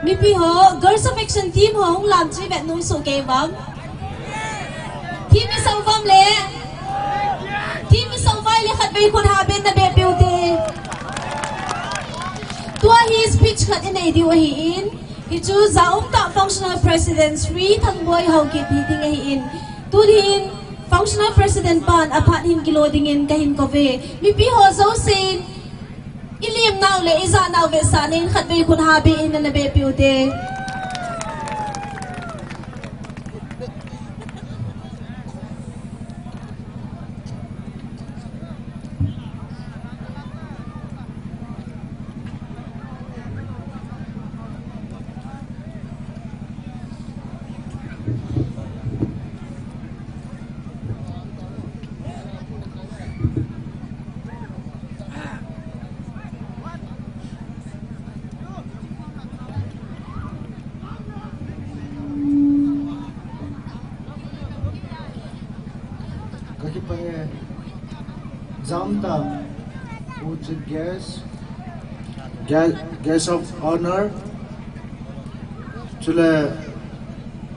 Mipi ho, Girls of Action team ho, hung lam chu vet nom soh kei uvem. Team i song uvem le. Team i song uvem le khatvei khut ha ben na be piu te. Tua hi speech khat i nei diu ahi in. Hichu Jaum ta Functional President Sri Thangboi Haokip hi ding ahi in. Tun hin Functional President pan aphat hin kilo dingin kahin kouve. Mipi ho jousen, i lim nau le i ja nau vetsah nin khatvei khut ha be in na be piu te. Kakipah e, Jaum ta, Pu Chief Guest, Gue-, Guest of Honor, chule,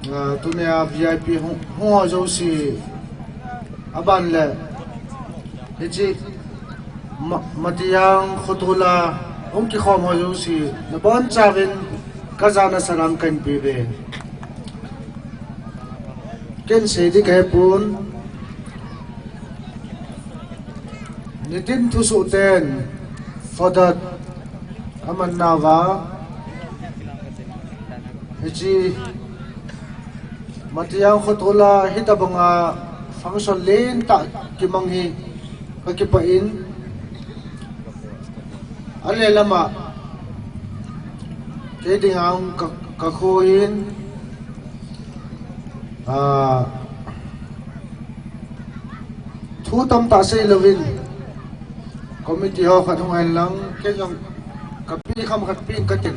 ah, tunia V I P hung, hung ho jouse, aban le, hiche, Ma-, Matijang khotol a hung kikhom ho jouse, nabonchauvin kajana salam kahin peuve. Ken sei ding kahepon, nitin thusoh ten, Father, aman nauva, hiche, Matijang khotol a hitabanga function lentah kimang hi kakipah in, ale lama kei dinga hung ka, kakhoh in, ah, thu tamtah seilouvin, committee ho khat hung hen lang, kei jong kapi kham khat pen katin.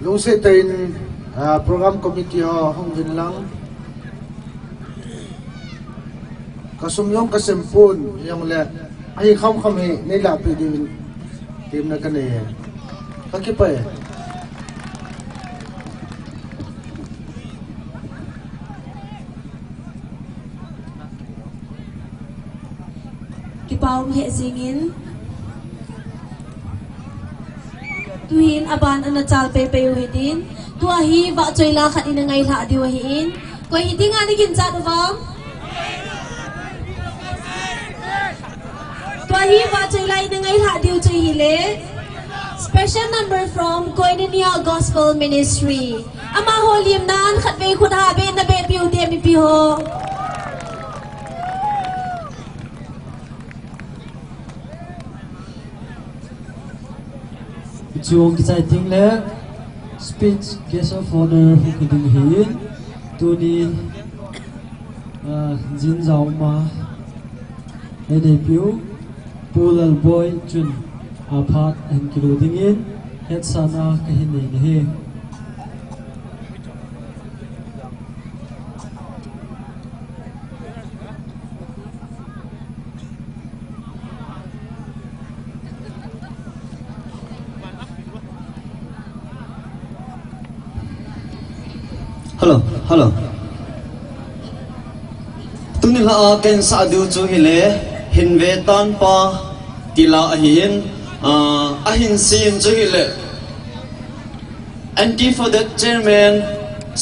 Lungset tah in, ah, program committee ho hung vin lang. Ka sum jong ka sem pon, hijongle, ahi kham kham hi, nei lahpeh diuvin, temna ka nei e. Ka kipah e. Kipa um lheh jingin. Tuhin aban ana chal peipei u hitin. Tua hi vahchoi la khat ina ngailhah diu ahin. Koi hitin nga ni kin chat u vang. Tua hi vahchoi la ina ngailhah diu chu hile. Special number from Koinonia Gospel Ministry. Amaho lim nan khatvei khut ha be na be piu te mipi ho. Chuong kichai ting le speech guest of honor hung kiding hin tuni, ah, jin jauma. Ei neipiu, Pu Lalboi chun aphat ahin kilu dingin, hetsahna kahin nei nahi. Hello, hello. Tuni la a ken sa diu chu hile, hin ve tan pa tila ahin, ah, ahin sim chu hile. Anti for that chairman,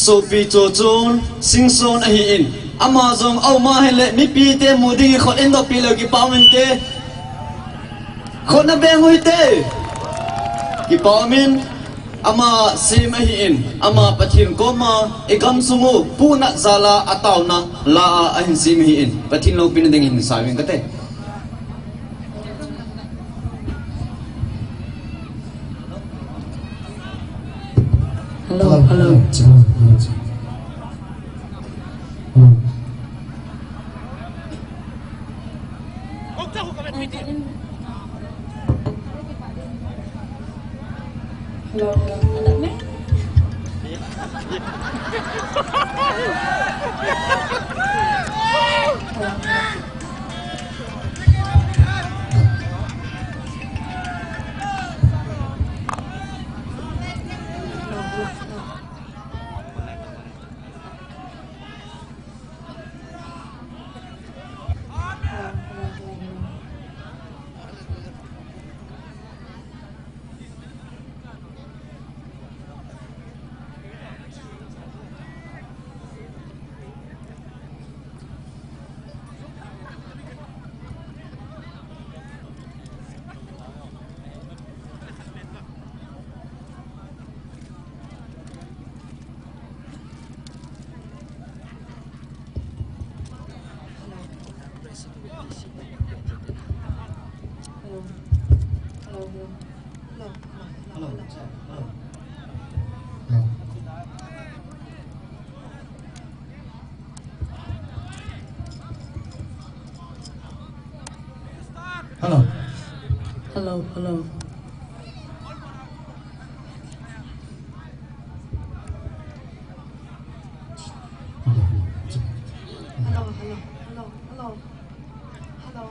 Sopi Chochon, Singson ahin. Ama jong auma hile, mipi te mu ding khut in dopi le kipa um inte. Khut na beng u hite. Kipa um in, ama sim ahin, ama Pathen koma, i gamsung u, punat jal a, ataona la a, ahin sim ahin. Pathen loupina dingin sa uvin kate. Hello, hello. Hello. Hello, hello. Hello. Hello, hello. Hello, hello. Hello, hello. Hello. Hello, hello. Hello, hello, hello, hello. Hello.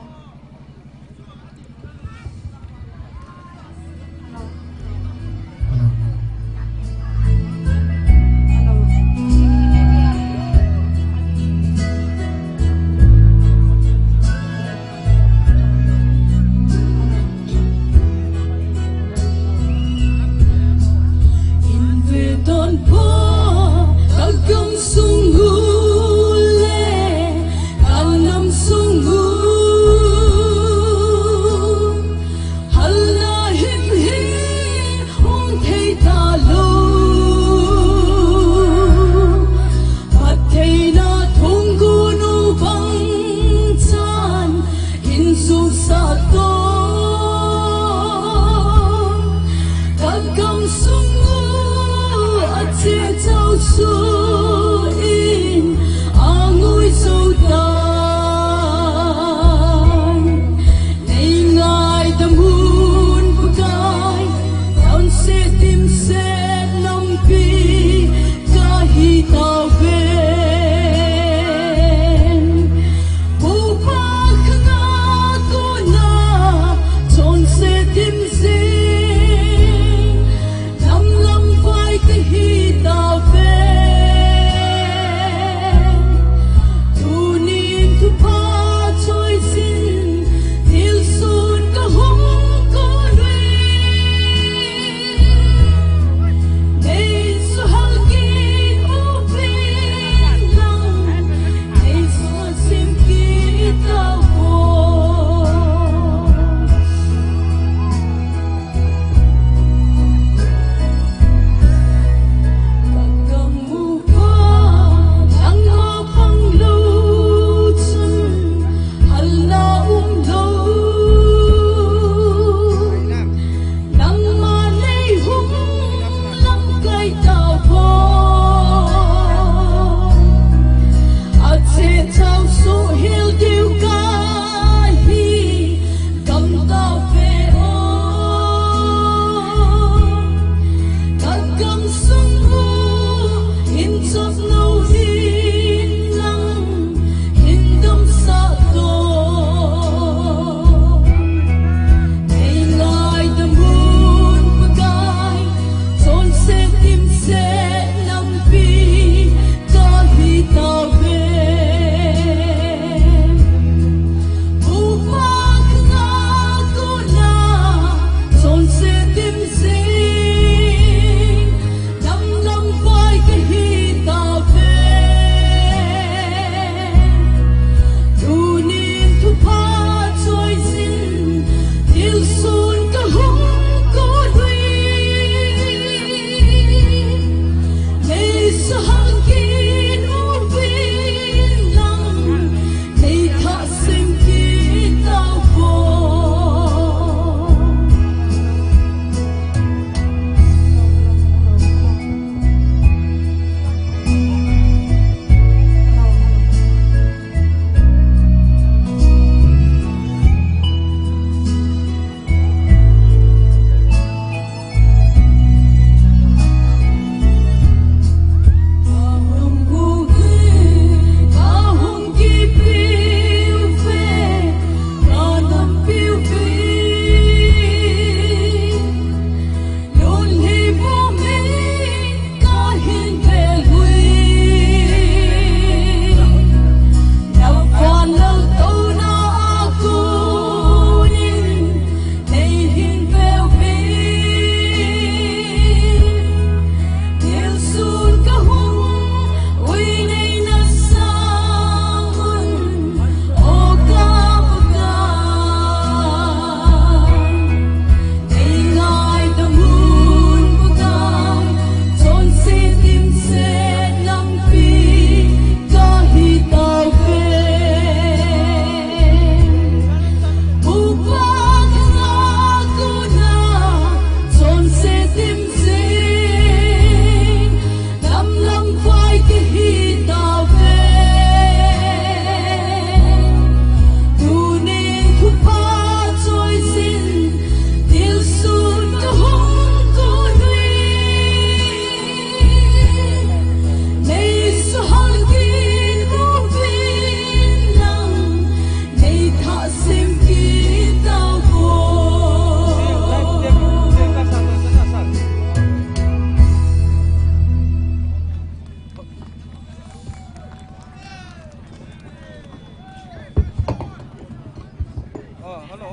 Oh, hello.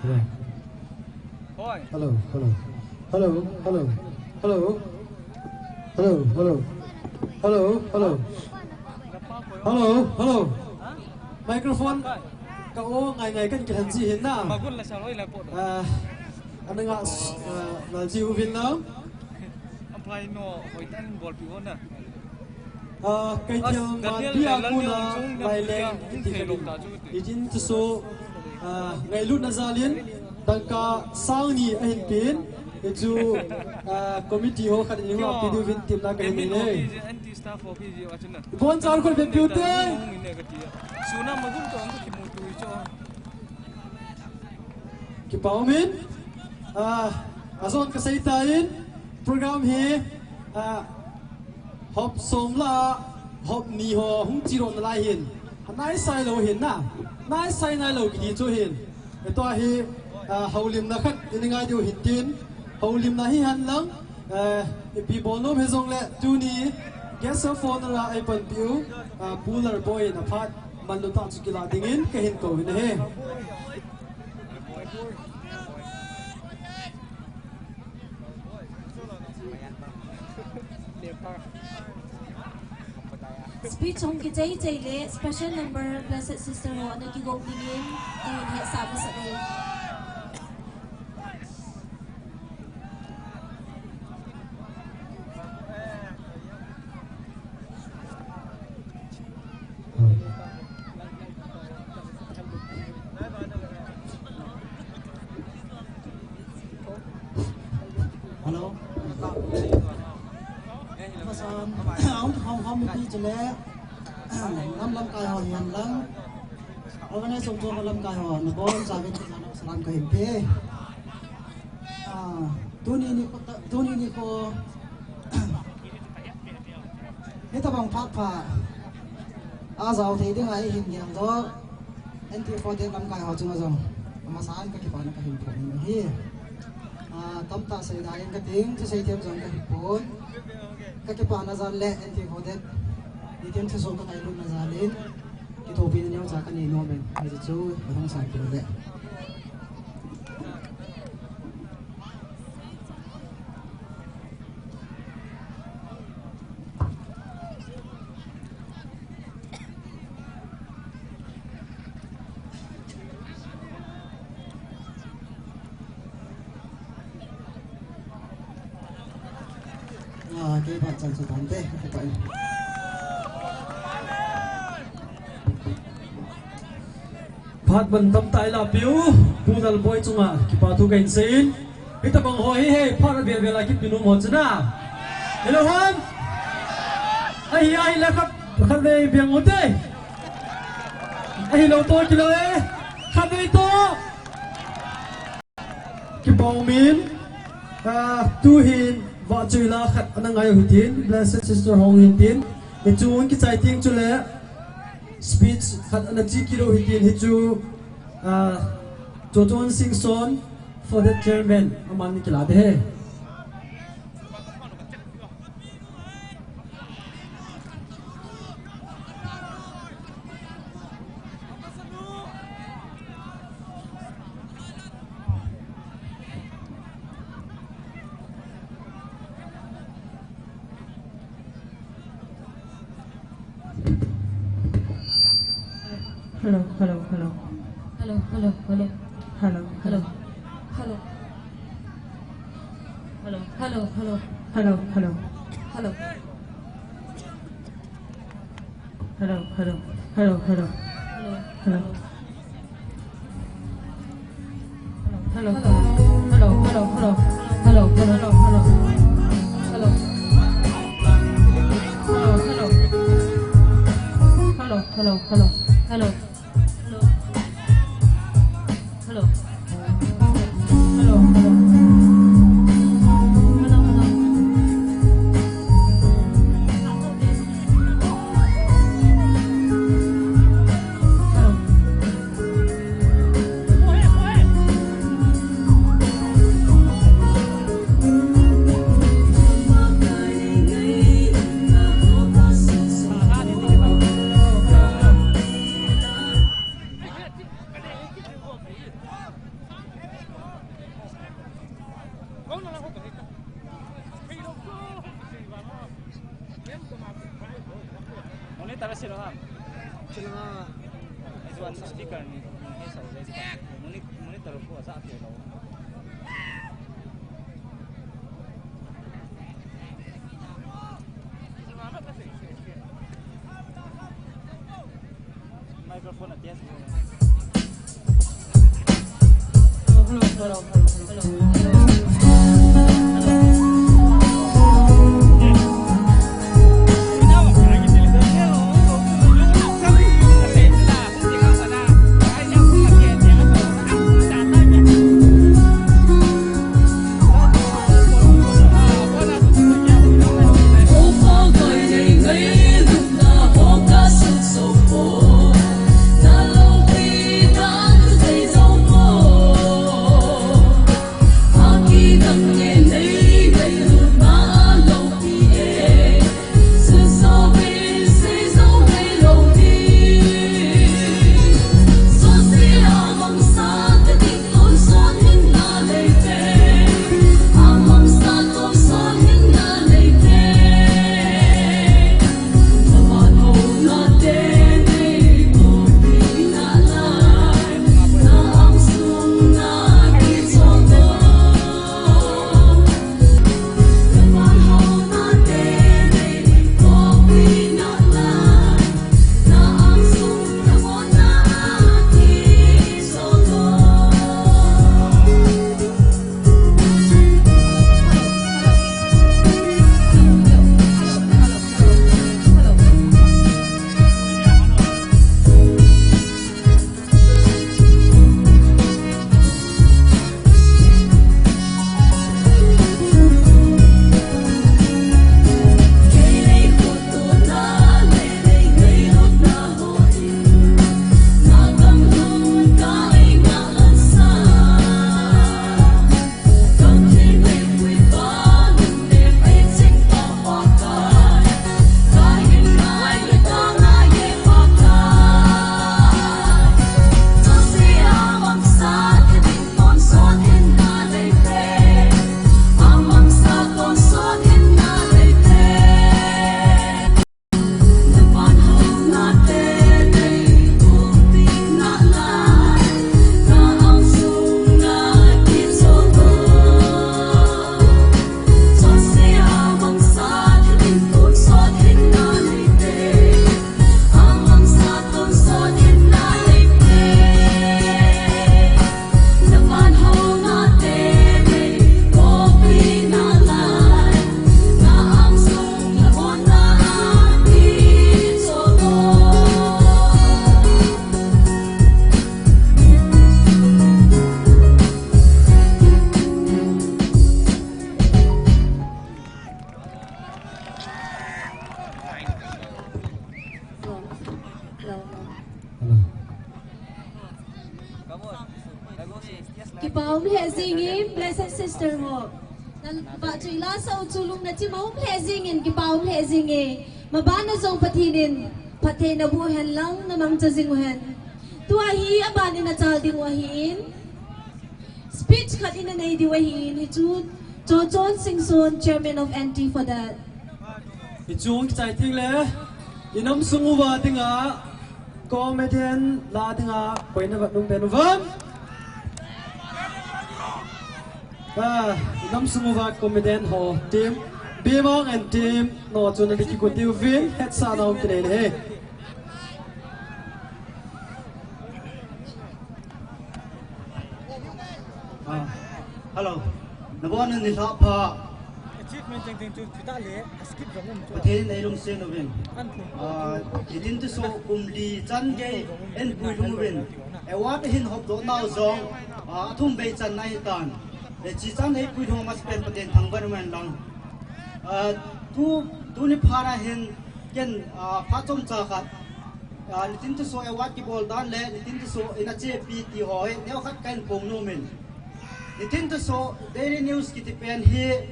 Hello. Hoi. Hello, hello. Hello, hello. Hello, hello. Hello, hello. Hello, hello. Hello, hello. Microphone. Ka o ngai ngai kan kihan ji hin na. Magun la sa loi la po. Ah, ana nga, ah, na ji u vin na. Ampai no, hoi tan bol pi ho na. Ah, kei thil man bia kuna mai leng in ti ka ding. Ijin chu so, ah, ngailutna jalin, dangka sang ni ahin pin, hichu, ah, committee ho khat in ho pi diuvin timna ka hin nei. Ibon char khol be piu te. Suna magun to ang kimutu icho. Kipa umin, ah, ajon ka sei tan, program hi, ah, hop som la, hop ni ho hung chi ron lai hin. Anai sai lo hin na. Nai sai nai lo kiti chu hin. Eto hi, ah, houlimna khat in ngai diu hin tin. Houlimna hi han lang, eh, ipi bol nom hi jong le tuni guest of honor a ei pan piu, ah, Pu Lalboi in aphat manlu tah chu kila dingin ka hin kou hin ahi. Speech hung kichai chai le special number Blessed Sister ho ana kigo dingin ka hin hetsah masat e. Hello. Pasan, hom, hom, hom, mi pi chule. Lam, lamkai ho hian lang. Organize hom chu lamkai ho, na bol, sa vin, sa lam, sa lam ka hin pe. Ah, tuni nikho, tuni nikho. Hitabang phat pha. A jao thei ding a i hin ngiang jo. N T forty-eight lamkai ho chunga jong. Amasan ka kipana ka hin phong in ahi. Ah, tamtah sei dai in ka ting, thusei them jong ka hi pon. Ka kipana jal le N T forty-eight. Nitin thuso ka ngailutna jal in. Kithopina neocha ka nei nom in. Hichu, ka hung san peh le. Ah, kei phat chan chu tante, ka pai. Phat ban tamtah i la piu, Pu Lalboi chunga kipa thu ka hin sei in. Hitabang ho hi hei, phat a vel vel a kipe nom ho chu na. Hello, hon? Ahi, ahi la khat, khat vei biang u te. Ahi lo to kilo e. Khat vei to. Kipa umin, ah, tu hin vahchoi la khat ana ngai u hitin, Blessed Sister hung hitin, hichu hung kichai teng chule speech khat ana chi kit u hitin, hichu, ah, Chochon Singson, forty-eight chairman, aman kila ding ahi. Hello, hello, hello. Hello, hello, hello. Hello, hello. Hello. Hello. Hello, hello, hello. Hello, hello. Hello. Hello, hello. Hello, hello. Hello. Hello. Hello, hello, hello. Hello, hello, hello. Hello. Hello, hello. Hello, hello, hello. Hello. Hello. Hello. Hello, hello. Hello, hello. Hello. Speaker ni, ni sa le, moni-, monitor ko sa ke lo. Microphone a test. Kipa um lheh jingin, blessed sister ho. Na vahchoi la sa u chu lung na chim a um lheh jingin, kipa um lheh jingin. Mabana jong Pathen in phatthei naboh hen lang, namangcha jing u hen. Tua hi aban in achal ding u ahin. Speech khat ina nei diu ahin, hichu Chochon Singson, Chairman of N T for that. Hichu kichai teng le, inam sung uva dinga, comedian la dinga, koina vat nung pen uvam. Ah, inam sung uva comedian ho team, Bimang and team, no chun na diki ko diu vin, hetsa na um kinei le he. Ah, hello. Nabon ni sa pha. Achievement jeng jeng chu chuta le, a skip jong um chu. Pathen nei lungsen uvin. An thum. Ah, itin tu so kum li chan gei en pui lhung uvin. Award hin hop doh nau jong, ah, thum bei chan na hi tan. E chi chan ei pui lhung mas pen Pathen thangvah in um hen lang. Ah, tu, tuni phat a hin ken, ah, phat chomcha khat. Ah, Nitin Tisso Award kibol dan le Nitin Tisso in a chepi ti ho hi neo khat kahin phong nom in. Nitin Tisso Daily News kiti pen hi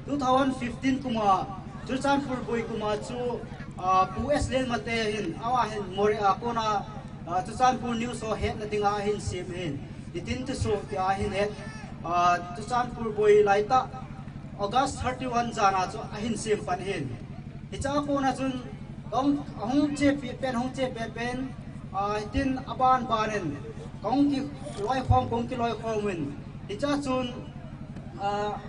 two thousand fifteen kum a, Churachandpur boi kum a chu, ah, Pu S Lianmate hin, awa hin Moreh a kona, ah, Churachandpur News ho hetna dinga ahin sem hin. Nitin Tisso tia ahin het, ah, Churachandpur boi laitah August thirty-one jan a chu ahin sem pan hin. Hiche a kona chun, ahung, ahung chepi pen, hung chepi pen, Ah, hitin aban banin, kong ki loikhom, kong ki loikhom in. Hicha chun, ah,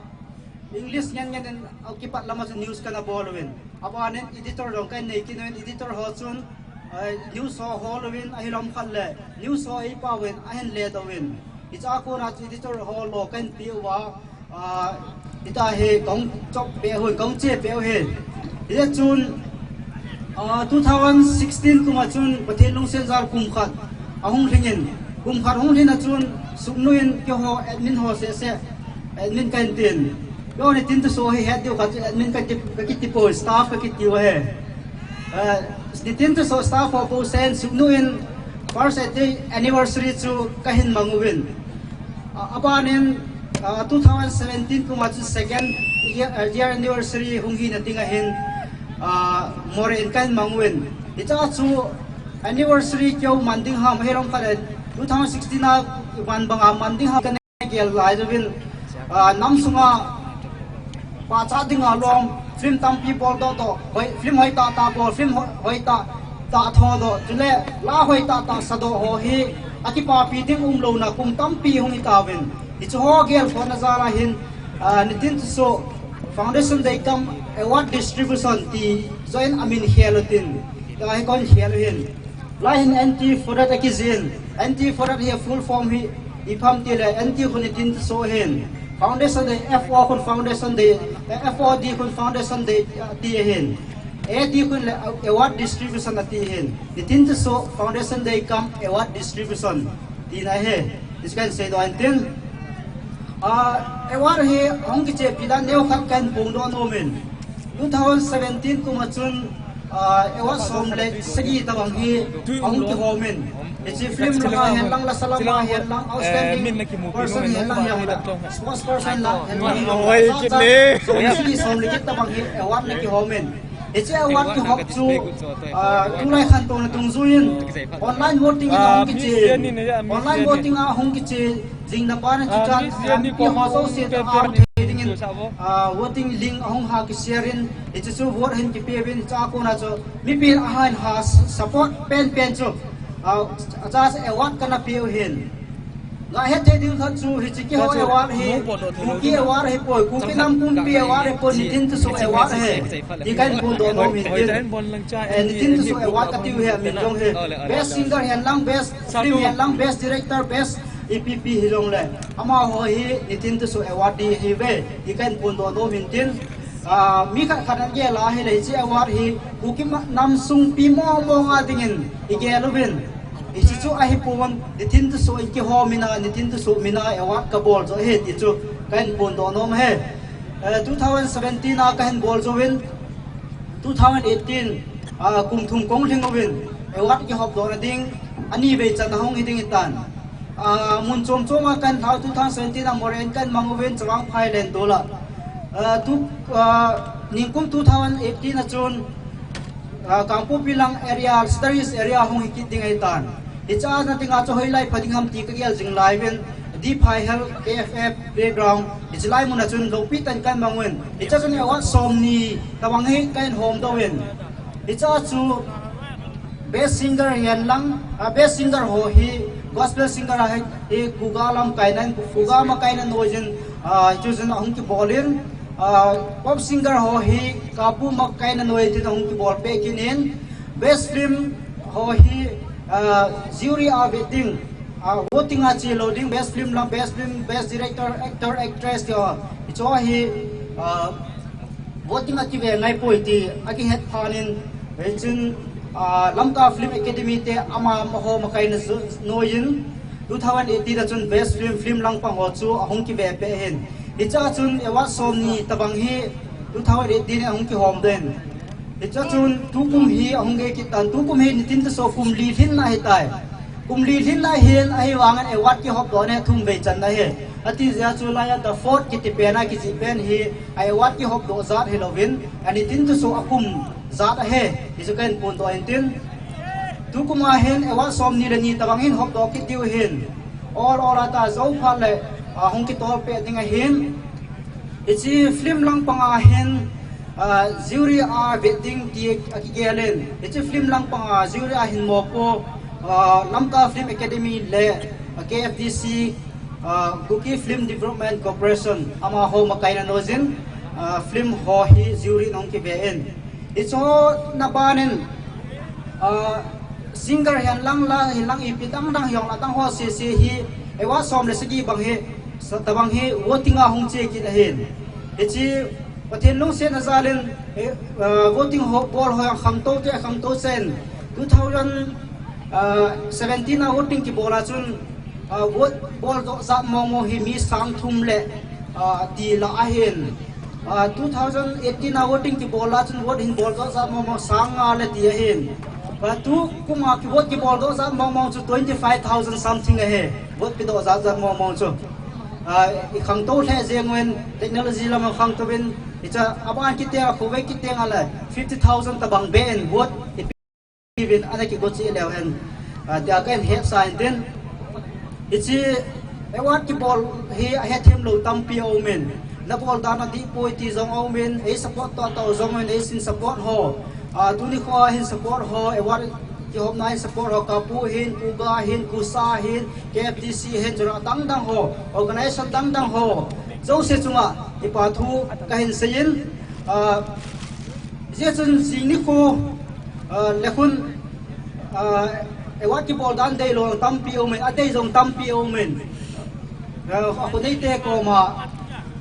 English ngen ngen in, ah, kipat lama chu news kana bol uvin. Abanin editor jong kana nei kit uvin, editor ho chun, ah, news ho hol uvin, ahilom khat le, news ho eipah uvin, ahin let uvin. Hicha kona chu editor ho lo kana pe uva, ah, hita hi kong chop pe uvin, kong che pe uvin. Hia chun, ah, two thousand sixteen kuma chun Pathen lungset jal kum khat ahung lhingin, kum khat hung lhin a chun Sugnu in keiho admin ho seh seh, admin kana tin. Keiho nitin thusoh hi het diu khat chu admin kati, kakiti poi, staff kakiti u ahi. Eh, nitin thusoh staff ho bou seh in Sugnu in first anniversary chu kahin mang uvin. Ah, abanin, ah, two thousand seventeen kuma chu second year, ah, year anniversary hung hina dinga hin, ah, Moreh in kahin mang uvin. Hicha chu anniversary keu man ding ham, hilom khat le two thousand sixteen a man banga man ding ham kana gel lai uvin. Ah, nam sunga pachat dinga lom, film tampi bol doh doh, hoi, film hoi tah tah bol, film hoi, hoi tah tah tho doh, chule la hoi tah tah sa doh ho hi akipapi ding umlouna kum tampi hung hi tauvin. Hichu ho gel khona jal a hin, ah, nitin thusoh Foundation Day cum award distribution ti join amin khel u tin, tua hi kon khel u hin. Lai hin N T Fodat akijin, N T Fodat hi full form hi ipi ham tile, N T khun nitin thusoh hin, Foundation Day, F O khun Foundation Day, eh, F O D khun Foundation Day, ah, ti ahin. A T khun le award distribution ati hin. Nitin thusoh Foundation Day cum award distribution tina ahi. Hichu kahin seidoh in tin. Ah, award hi ahung kichepi dan neokhat kahin phongdoh nom in. Two thousand seventeen kuma chun, ah, award som le sagi tabang hi ahung kihom in. Hiche film langa hen lang, lasa lama hen lang, outstanding person hen lang, sports person lang hen lang, som le sagi, som le get tabang hi award na kihom in. Hiche award kihop chu, ah, tulai khantouna dungjuiyin online voting in ahung kiche. Online voting a ahung kiche jing na pa na chu chan, ah, mipi ho jouse chu a thei dingin, ah, voting link ahung ha kishare in, hichu chu vote hin kipeuvin, hicha kona chu mipi ahin ha support pen pen chu, ah, acha award kana peu hin. Nga het thei ding khat chu hiche keiho award hi, Kuki award ahipoi, Kuki nam pumpi award ahipoi, nitin thusoh award ahi. Ti kahin phongdoh nom in tin. Eh, nitin thusoh award katiu hi, amin jong hi. Best singer hen lang, best film hen lang, best director, best ipi ipi hijongle, amaho hi nitin thusoh award di ahiuve. Ti kahin phongdoh nom in tin. Ah, mi khat khat in agel a ahile hiche award hi Kuki nam sung pi mong mong a dingin igel uvin. Hiche chu ahipon, nitin thusoh in kihom in a, nitin thusoh min a award kabol jo ahi ti chu kahin phongdoh nom e. Eh, two thousand seventeen a kahin bol jouvin, two thousand eighteen, ah, kum thum kong lhing uvin, award kihopdohna ding ani vei channa hung hi ding ahitan. Ah, mun chom chom a kahin lhau, two thousand seventeen a Moreh in kahin mang uvin, Chavang Phai Lentol a. Ah, tu, ah, ningkum two thousand eighteen a chun, ah, Kangpokpi lang area, Sadar Hills area hung hi kit ding ahitan. Hiche a na dinga chu hoilai pha ding ham ti kagel jing lai uvin, D Phaihal K F F playground, hiche lai mun a chun loupi tah in kahin mang uvin. Hiche a chun award somni tabang hi kahin homdoh uvin. Hiche a chu best singer hen lang, ah, best singer ho hi, gospel singer ahi, hi Kuki lamkaina, Kuki makaina noiyin, ah, chu chun ahung kibol in, ah, pop singer ho hi, Kapu makaina noiyin ahung kibol peh kit in, best film ho hi, ah, jury a vet ding, ah, voting a che lou ding, best film lang, best film, best director, actor, actress ti ho. Hiche ho hi, ah, voting a kive ngai poi ti akihet phat in, hichun, ah, Lamka Film Academy te amaho makaina noiyin, two thousand eighteen a chun best film, film langpang ho chu ahung kive peh in. Hiche a chun award somni tabang hi two thousand eighteen a ahung kihomdoh in. Hiche a chun tukum hi ahung gei kit tan, tukum hi nitin thusoh kum li lhinna ahitai. Kum li lhinna ahin, ahivangin award kihopdohna thum vei channa ahi. Ati jeh a chu laiya The Fourth kiti pen a kijih pen hi, a award kihopdoh jat hilouvin, anitin thusoh akum jat ahi. Hichu kahin phongdoh in tin. Tukum a hin award somni le ni tabang hin hopdoh kit diu ahin. Ol ol a ta jou phat le, ah, hung kitol peh ding ahin. Hiche film langpang a hin, ah, jury a vet ding ti akigel in. Hiche film langpang a jury a hin mopo, Ah, Lamka Film Academy le, ah, K F D C, ah, Kuki Film Development Corporation, amaho makaina noijin, ah, film ho hi jury in ahung kiven. Hicho na banin, ah, singer hihen lang, la hihen lang, ipi dang dang hijongle adang ho sese hi, award som le sagi bang hi, sa tabang hi voting a hung che kit ahin. Hiche Pathen lungsetna jalin, eh, ah, voting ho, bol ho jong khangtou te, khangtou chen. Two thousand, ah, seventeen a voting kibol a chun, ah, vote bol doh jat mong mong hi mi sang thum le, ah, ti lah ahin. Ah, two thousand eighteen a voting kibol a chun vote hin bol doh jat mong mong sang nga le ti ahin. Ah, tukum a ki vote kibol doh jat mong mong chu twenty five thousand something ahi. Vote pe doh jat jat mong mong chu. Ah, i khangtou lheh jeng uvin, technology lam a khangtou vin, hiche aban kiti a, khovei kiti a le, fifty thousand tabang beh in vote i pe uvin, ana kigo cheh leu hen, ah, tia kahin hetsah in tin. Hiche award kibol hi ahethem lou tampi aumin. Na bol dan adih poi ti jong aumin, ei support tah tah u jong in, ei sin support ho. Ah, tuni khoa hin support ho, award kihopna hin support ho, Kapu hin, Kuga hin, Kusa hin, K F D C hin, chura dang dang ho, organization dang dang ho jouse chunga kipa thu kahin seiyin, ah, hijeh chun jing nikho, ah, le khun, ah, award kibol dan deilou tampi aumin, adei jong tampi aumin. Ah, akhoneite koma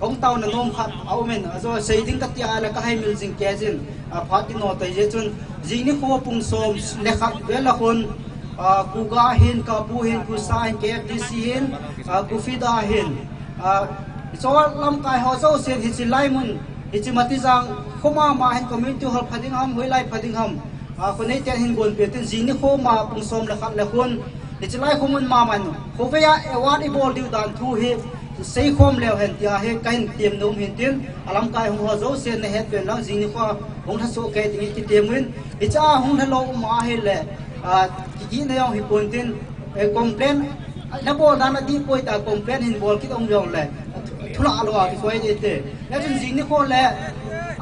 hung taona nom khat aumin, ajo sei ding kati a le kahaimil jing kei jin, ah, phat ti no tai jeh chun, jing nikho pung som le khat vel a khun, ah, Kuga hin, Kapu hin, Kusa hin, K F D C hin, ah, Kufida hin, ah, hiche lamkai ho jousen hiche lai mun, hiche Matijang kho mama hin community hall pha ding ham, hoilai pha ding ham, ah, khoneiten hin gonpeh tin, jing nikho ma pung som le khat le khun, hiche lai khomun mama in, khovei a award i bol diu dan thu hi seikhom leu hen tia hi kahin tem nom hin tin, alamkai hung ho jousen na hetpen lang jing nikho hung lhasoh kei ding in kitem uvin, hiche a hung lhalou um ahile, ah, kigihna jong hipon tin, eh, complain, na bol dan adih poi tia complain hin bol kit um jongle, thulah lou a kikoi ding te. Hijeh chun jing nikho le,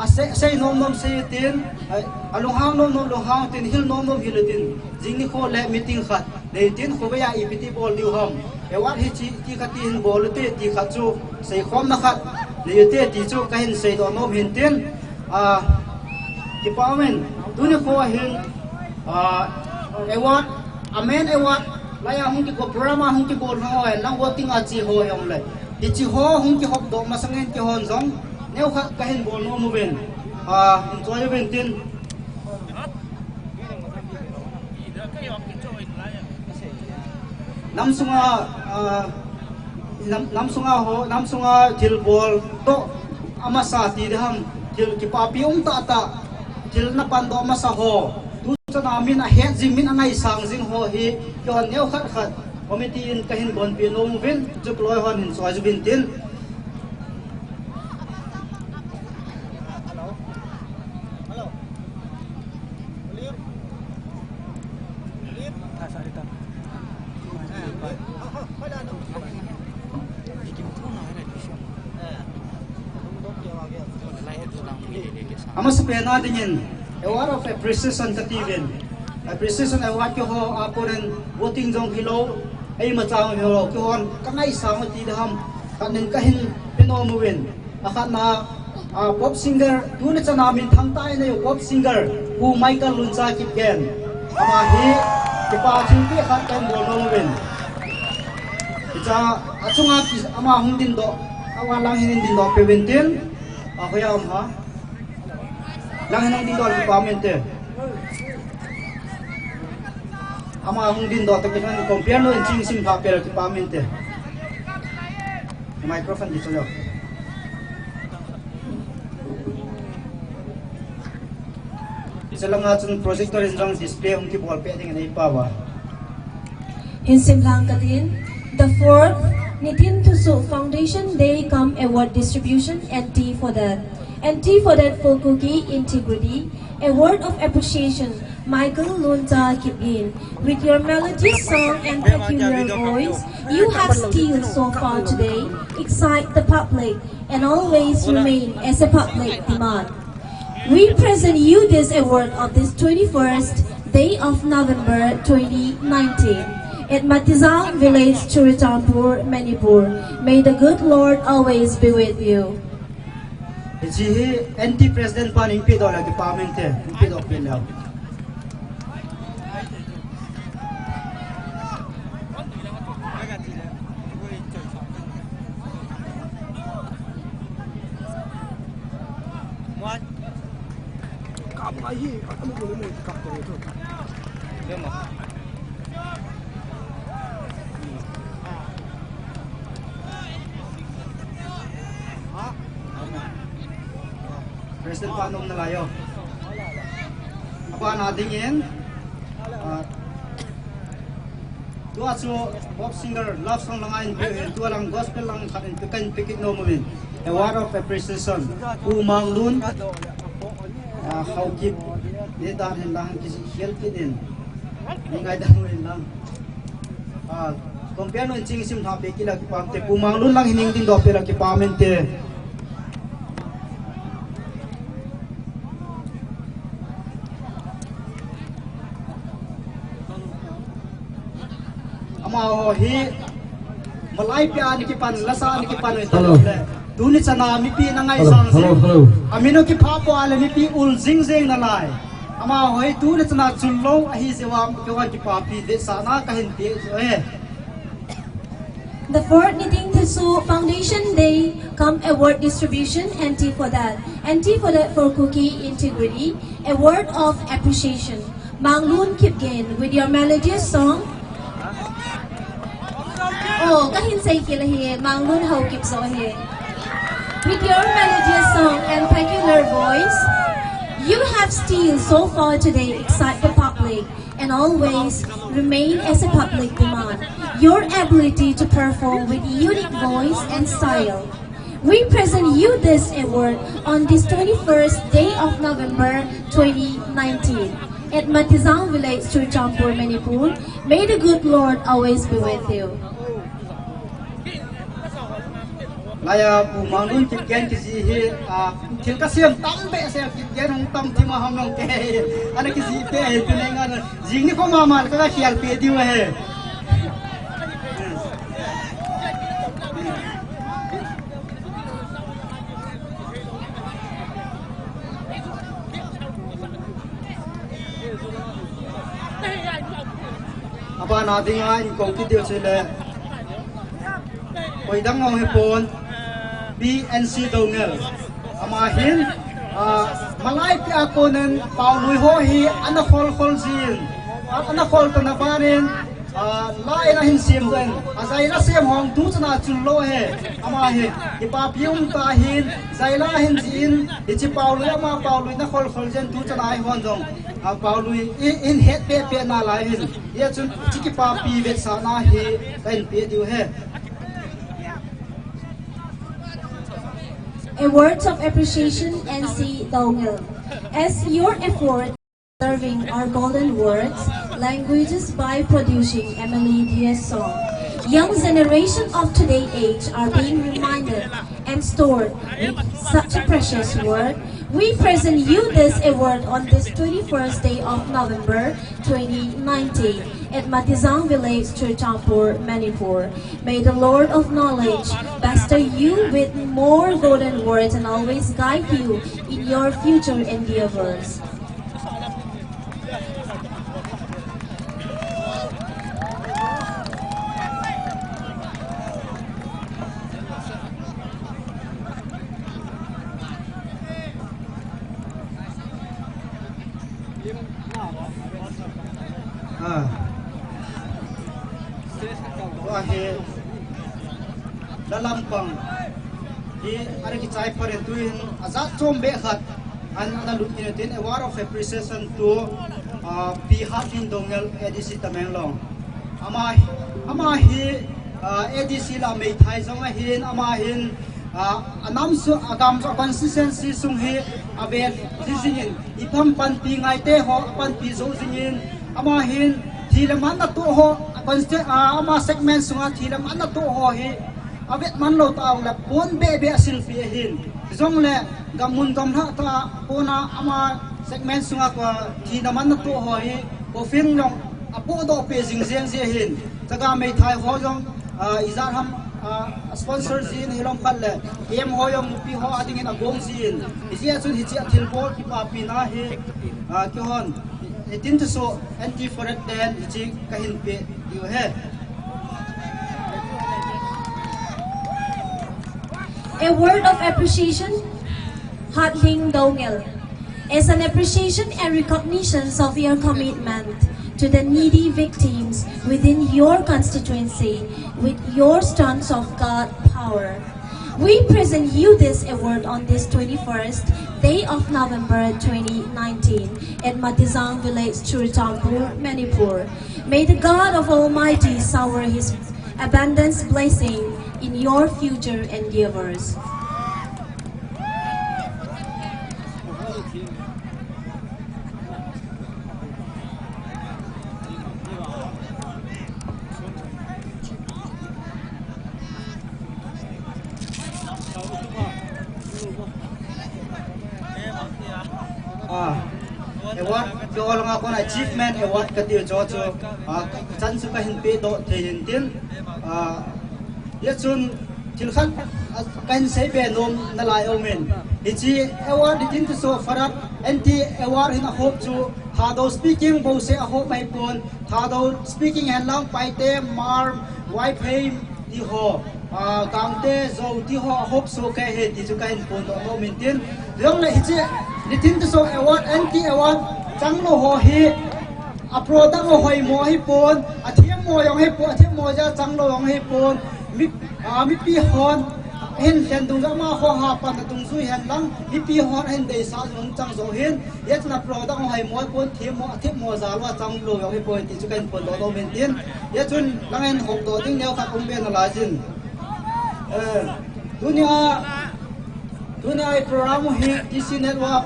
asei, sei nom nom sei tin, eh, alunghang nom nom lunghang tin, hil nom nom hil tin, jing nikho le meeting khat nei tin, khovei a ipi ti bol diu ham, award hiche ti khat ti hin bol u te ti khat chu seikhomna khat nei u te ti chu kahin seidoh nom hin tin, ah, kipa aumin, tuni khoa hin, ah, award, a main award, lai a hung kigo program a hung kibol ho, eh, lang voting a che ho jongle, hiche ho hung kihop doh masangin keihon jong neokhat kahin bol nom uvin, ah, hin choi uvin tin. Nam sunga, ah, nam, nam sunga ho, nam sunga thil bol toh amasa ti ding ham, thil kipapi um tah tah, thil na pan doh masa ho, tu chana min ahet jing, min angaisang jing ho hi, keihon neokhat khat committee in kahin gonpeh nom uvin, chuloi hon hin choi uvin tin. Amasapen a dingin, award of appreciation kati uvin. Appreciation award keiho a konin voting jong hilou, ei machang hilou, keihon kangaisang u ti ding ham, khat nin kahin pe nom uvin. Akhatna, ah, pop singer, tuni chana minthang tah in eiu pop singer, Pu Michael Luncha Kipgen. Ama hi, kipa thilpeh khat kahin bol nom uvin. Hiche, achunga ki, ama hung dindoh, ama lang hin dingdoh peuvin tin, ah, hoiya um ham. Lang hin hung dindoh le kipa um inte. Ama hung dindoh toh kipan compare lou in ching sim pha peh le kipa um inte. Microphone di cho jo. Hiche langa chun projector in jong display hung kibol peh ding in eipao a. Hin simlang katin, the fourth Nitin Thusoh Foundation Day cum Award Distribution, N T for that. N T for that for Kuki Integrity, a word of appreciation, Michael Luncha Kipgen. With your melodious song and peculiar voice, you have still so far today excite the public and always remain as a public demand. We present you this award of this twenty-first day of November twenty nineteen, at Matizang Village, Churachandpur, Manipur. May the good Lord always be with you. Hiche hi N T President pan in pe doh le kipa mong te, in pe doh pe le. President pa nom nalai o. Apa na ding in. Ah, tua chu pop singer, love song lang a in pe hin, tua lang gospel lang khat in pe kan pe kit nom in. A word of appreciation. Pu Manglun. Ah, Haokip. Ni dan hin lang kisi khel kit in. Ni ngai dan hin lang. Ah, compare no ching sim tha pe kila kipa mong te, Pu Manglun lang hin ding doh pe la kipa mong te. Amaho hi malai pia ni kipan, lasa ni kipan. Hello. Tuni chana mipi na ngai sang hello, hello. Amino kipha po ale mipi ul jing jing nalai. Amaho hi tuni chana chun lou ahi jeh a keiho kipapi vetsahna kahin pe e. The fourth Niting Thusoh Foundation Day cum award distribution, N T for that, N T for that for Kuki integrity, a word of appreciation. Manglun Kipgen with your melodious song. Oh, kahin sei kila hi, Manglun Haokip jo hi. With your melodious song and peculiar voice, you have still so far today excite the public and always remain as a public demand. Your ability to perform with unique voice and style. We present you this award on this twenty-first day of November twenty nineteen at Matizang Village, Churachandpur, Manipur. May the good Lord always be with you. Laiya Pu Manglun Kipgen kiji hi, ah, thil kasem tam behseh, Kipgen hung tam thim a ham long te. Ana kiji te, tu nei nga, jing ni ko mama ka khel pe diu he. Abana dinga in kong kit diu chule. Koi dang hong hipon, P N C Doungel. Ama hin, ah, malai pia konin Paolui ho hi ana khol khol jin. Ah, ana khol tana banin, ah, la in ahin sem den. Ajai la sem hong tu chana chun lou he. Ama hi, kipapi um tah hin, jai la hin jin, hiche Paolui ama Paolui na khol khol jin tu chana hi hon jong. Ah, Paolui in, in het pe pe nalai hin. Hichun, hiche kipapi vetsahna hi, kahin pe diu he. A words of appreciation, N C Doungel. As your effort serving our golden words, languages by producing a melodious song. Young generation of today age are being reminded and stored with such a precious word. We present you this award on this twenty-first day of November twenty nineteen at Matizang Village, Churachandpur, Manipur. May the Lord of knowledge bestow you with more golden words and always guide you in your future endeavors. Ah. Tua hi la lampang hi ana kichai phat in tuin ajat chom beh khat ana, ana lut kit in tin, a word of appreciation to, ah, Pi Hatmin Doungel, A D C Tamenglong. Ama, ama hi, ah, A D C la meithai jong ahin, ama hin, ah, anam sung, agam sung, constituency sung hi avel jing jing in, ipi ham panpi ngaite ho, panpi jou jing in, ama hin, thi le man natoh ho, a consti-, ah, ama segment sunga thi le man natoh ho hi, avet man lou tah le, pon beh beh asilpi ahin. Jongle, gam mun gam lha tah, pon a ama segment sunga thi le man natoh ho hi, Coffin jong apodoh peh jing jeng jeh hin, chaga meithai ho jong, ah, ijat ham, ah, sponsor jin hilom khat le, M ho jong nupi ho adingin agong jin. Hijeh chun hiche a thilbol kipapina hi, ah, kihon, hitin thusoh, Anti Forest ten hiche kahin pe diu ahi. A word of appreciation, Hatling Doungel. As an appreciation and recognition of your commitment to the needy victims within your constituency with your stunts of God power, we present you this award on this twenty-first day of November twenty nineteen at Matizang village, Churachandpur, Manipur. May the God of Almighty shower his abundance blessing in your future endeavors. Ah, award, kihol nga kon Achievement Award kati cho chu, ah, chan chu kahin pedoh thei in tin, ah, hijeh chun thil khat, ah, kahin seibe nom nalai um in. Hiche award hitin thusoh Forest Anti Award hin ahop chu Thadou speaking bouseh ahop ahipon, Thadou speaking henlang Paite, Hmar, Vaiphei, ti ho, ah, Gangte, Zo ti ho ahop soh kei ahi ti chu kahin phondoh nom in tin. Hijongle hiche, hitin thusoh award, Anti Award, changlou ho hi, a product ho hoimo ahipon, athemmo jong ahipon, athemmo jeh a changlou jong ahipon, mi, ah, mipi hon, hin lhen dungjui amaho hapan a dungjui henlang, mipi hon ahin deisah jong chang jo hin, Hijeh chun a product ho hoimo ahipon, themmo, athemmo jal uva changlou jong ahipoi ti chu kahin phondoh nom in tin. Hijeh chun lang in hopdoh ding neo khat um be nalai jin. Eh, tunia, tunia i program hi T C Network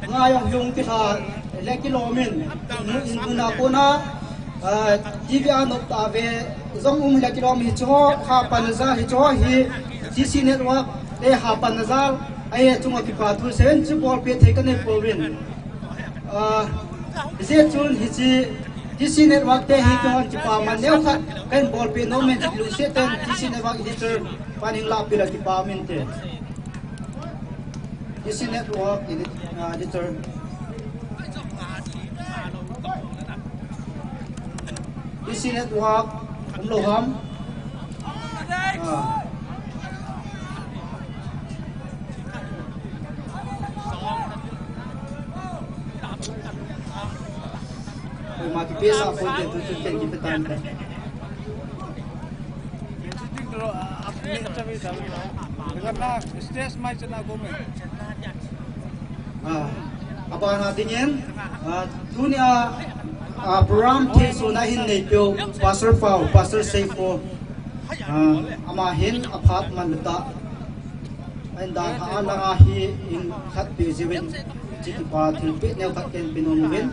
nga jong hung kilha le kilom in, in, in, in a kona, ah, T V a nop tave jong um le kilom hiche ho hapan a jal hiche ho hi T C Network le hapan a jal ahi chunga kipa thu seven chu bolpeh thei kanei pouvin. Ah, hijeh chun hiche T C Network te hi kihon kipa man neo khat kahin bolpeh nom in lungset tah in T C Network editor pan hin lahpeh le kipa um inte. T C Network edit-, ah, editor. T C Network, umlou ham? Ah. Koima kipeh sah ponte, tu, tu, ken kipe tante. Ah, abana dingin, ah, tunia, ah, program thilsohna hin neipeu, Pastor Pau, Pastor Seipho, ah, ama hin aphat man lutah. Ahin dalha a langa hi in khat pe jiuvin, hiche kipa thilpeh neo khat kahin pe nom uvin.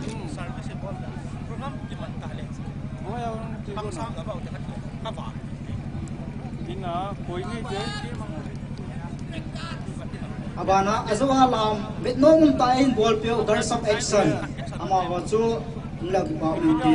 Abana, ajou a lam, vetnom umtah in bolpeh u, Girls of Action. Amaho chu, umlou kipa um inte.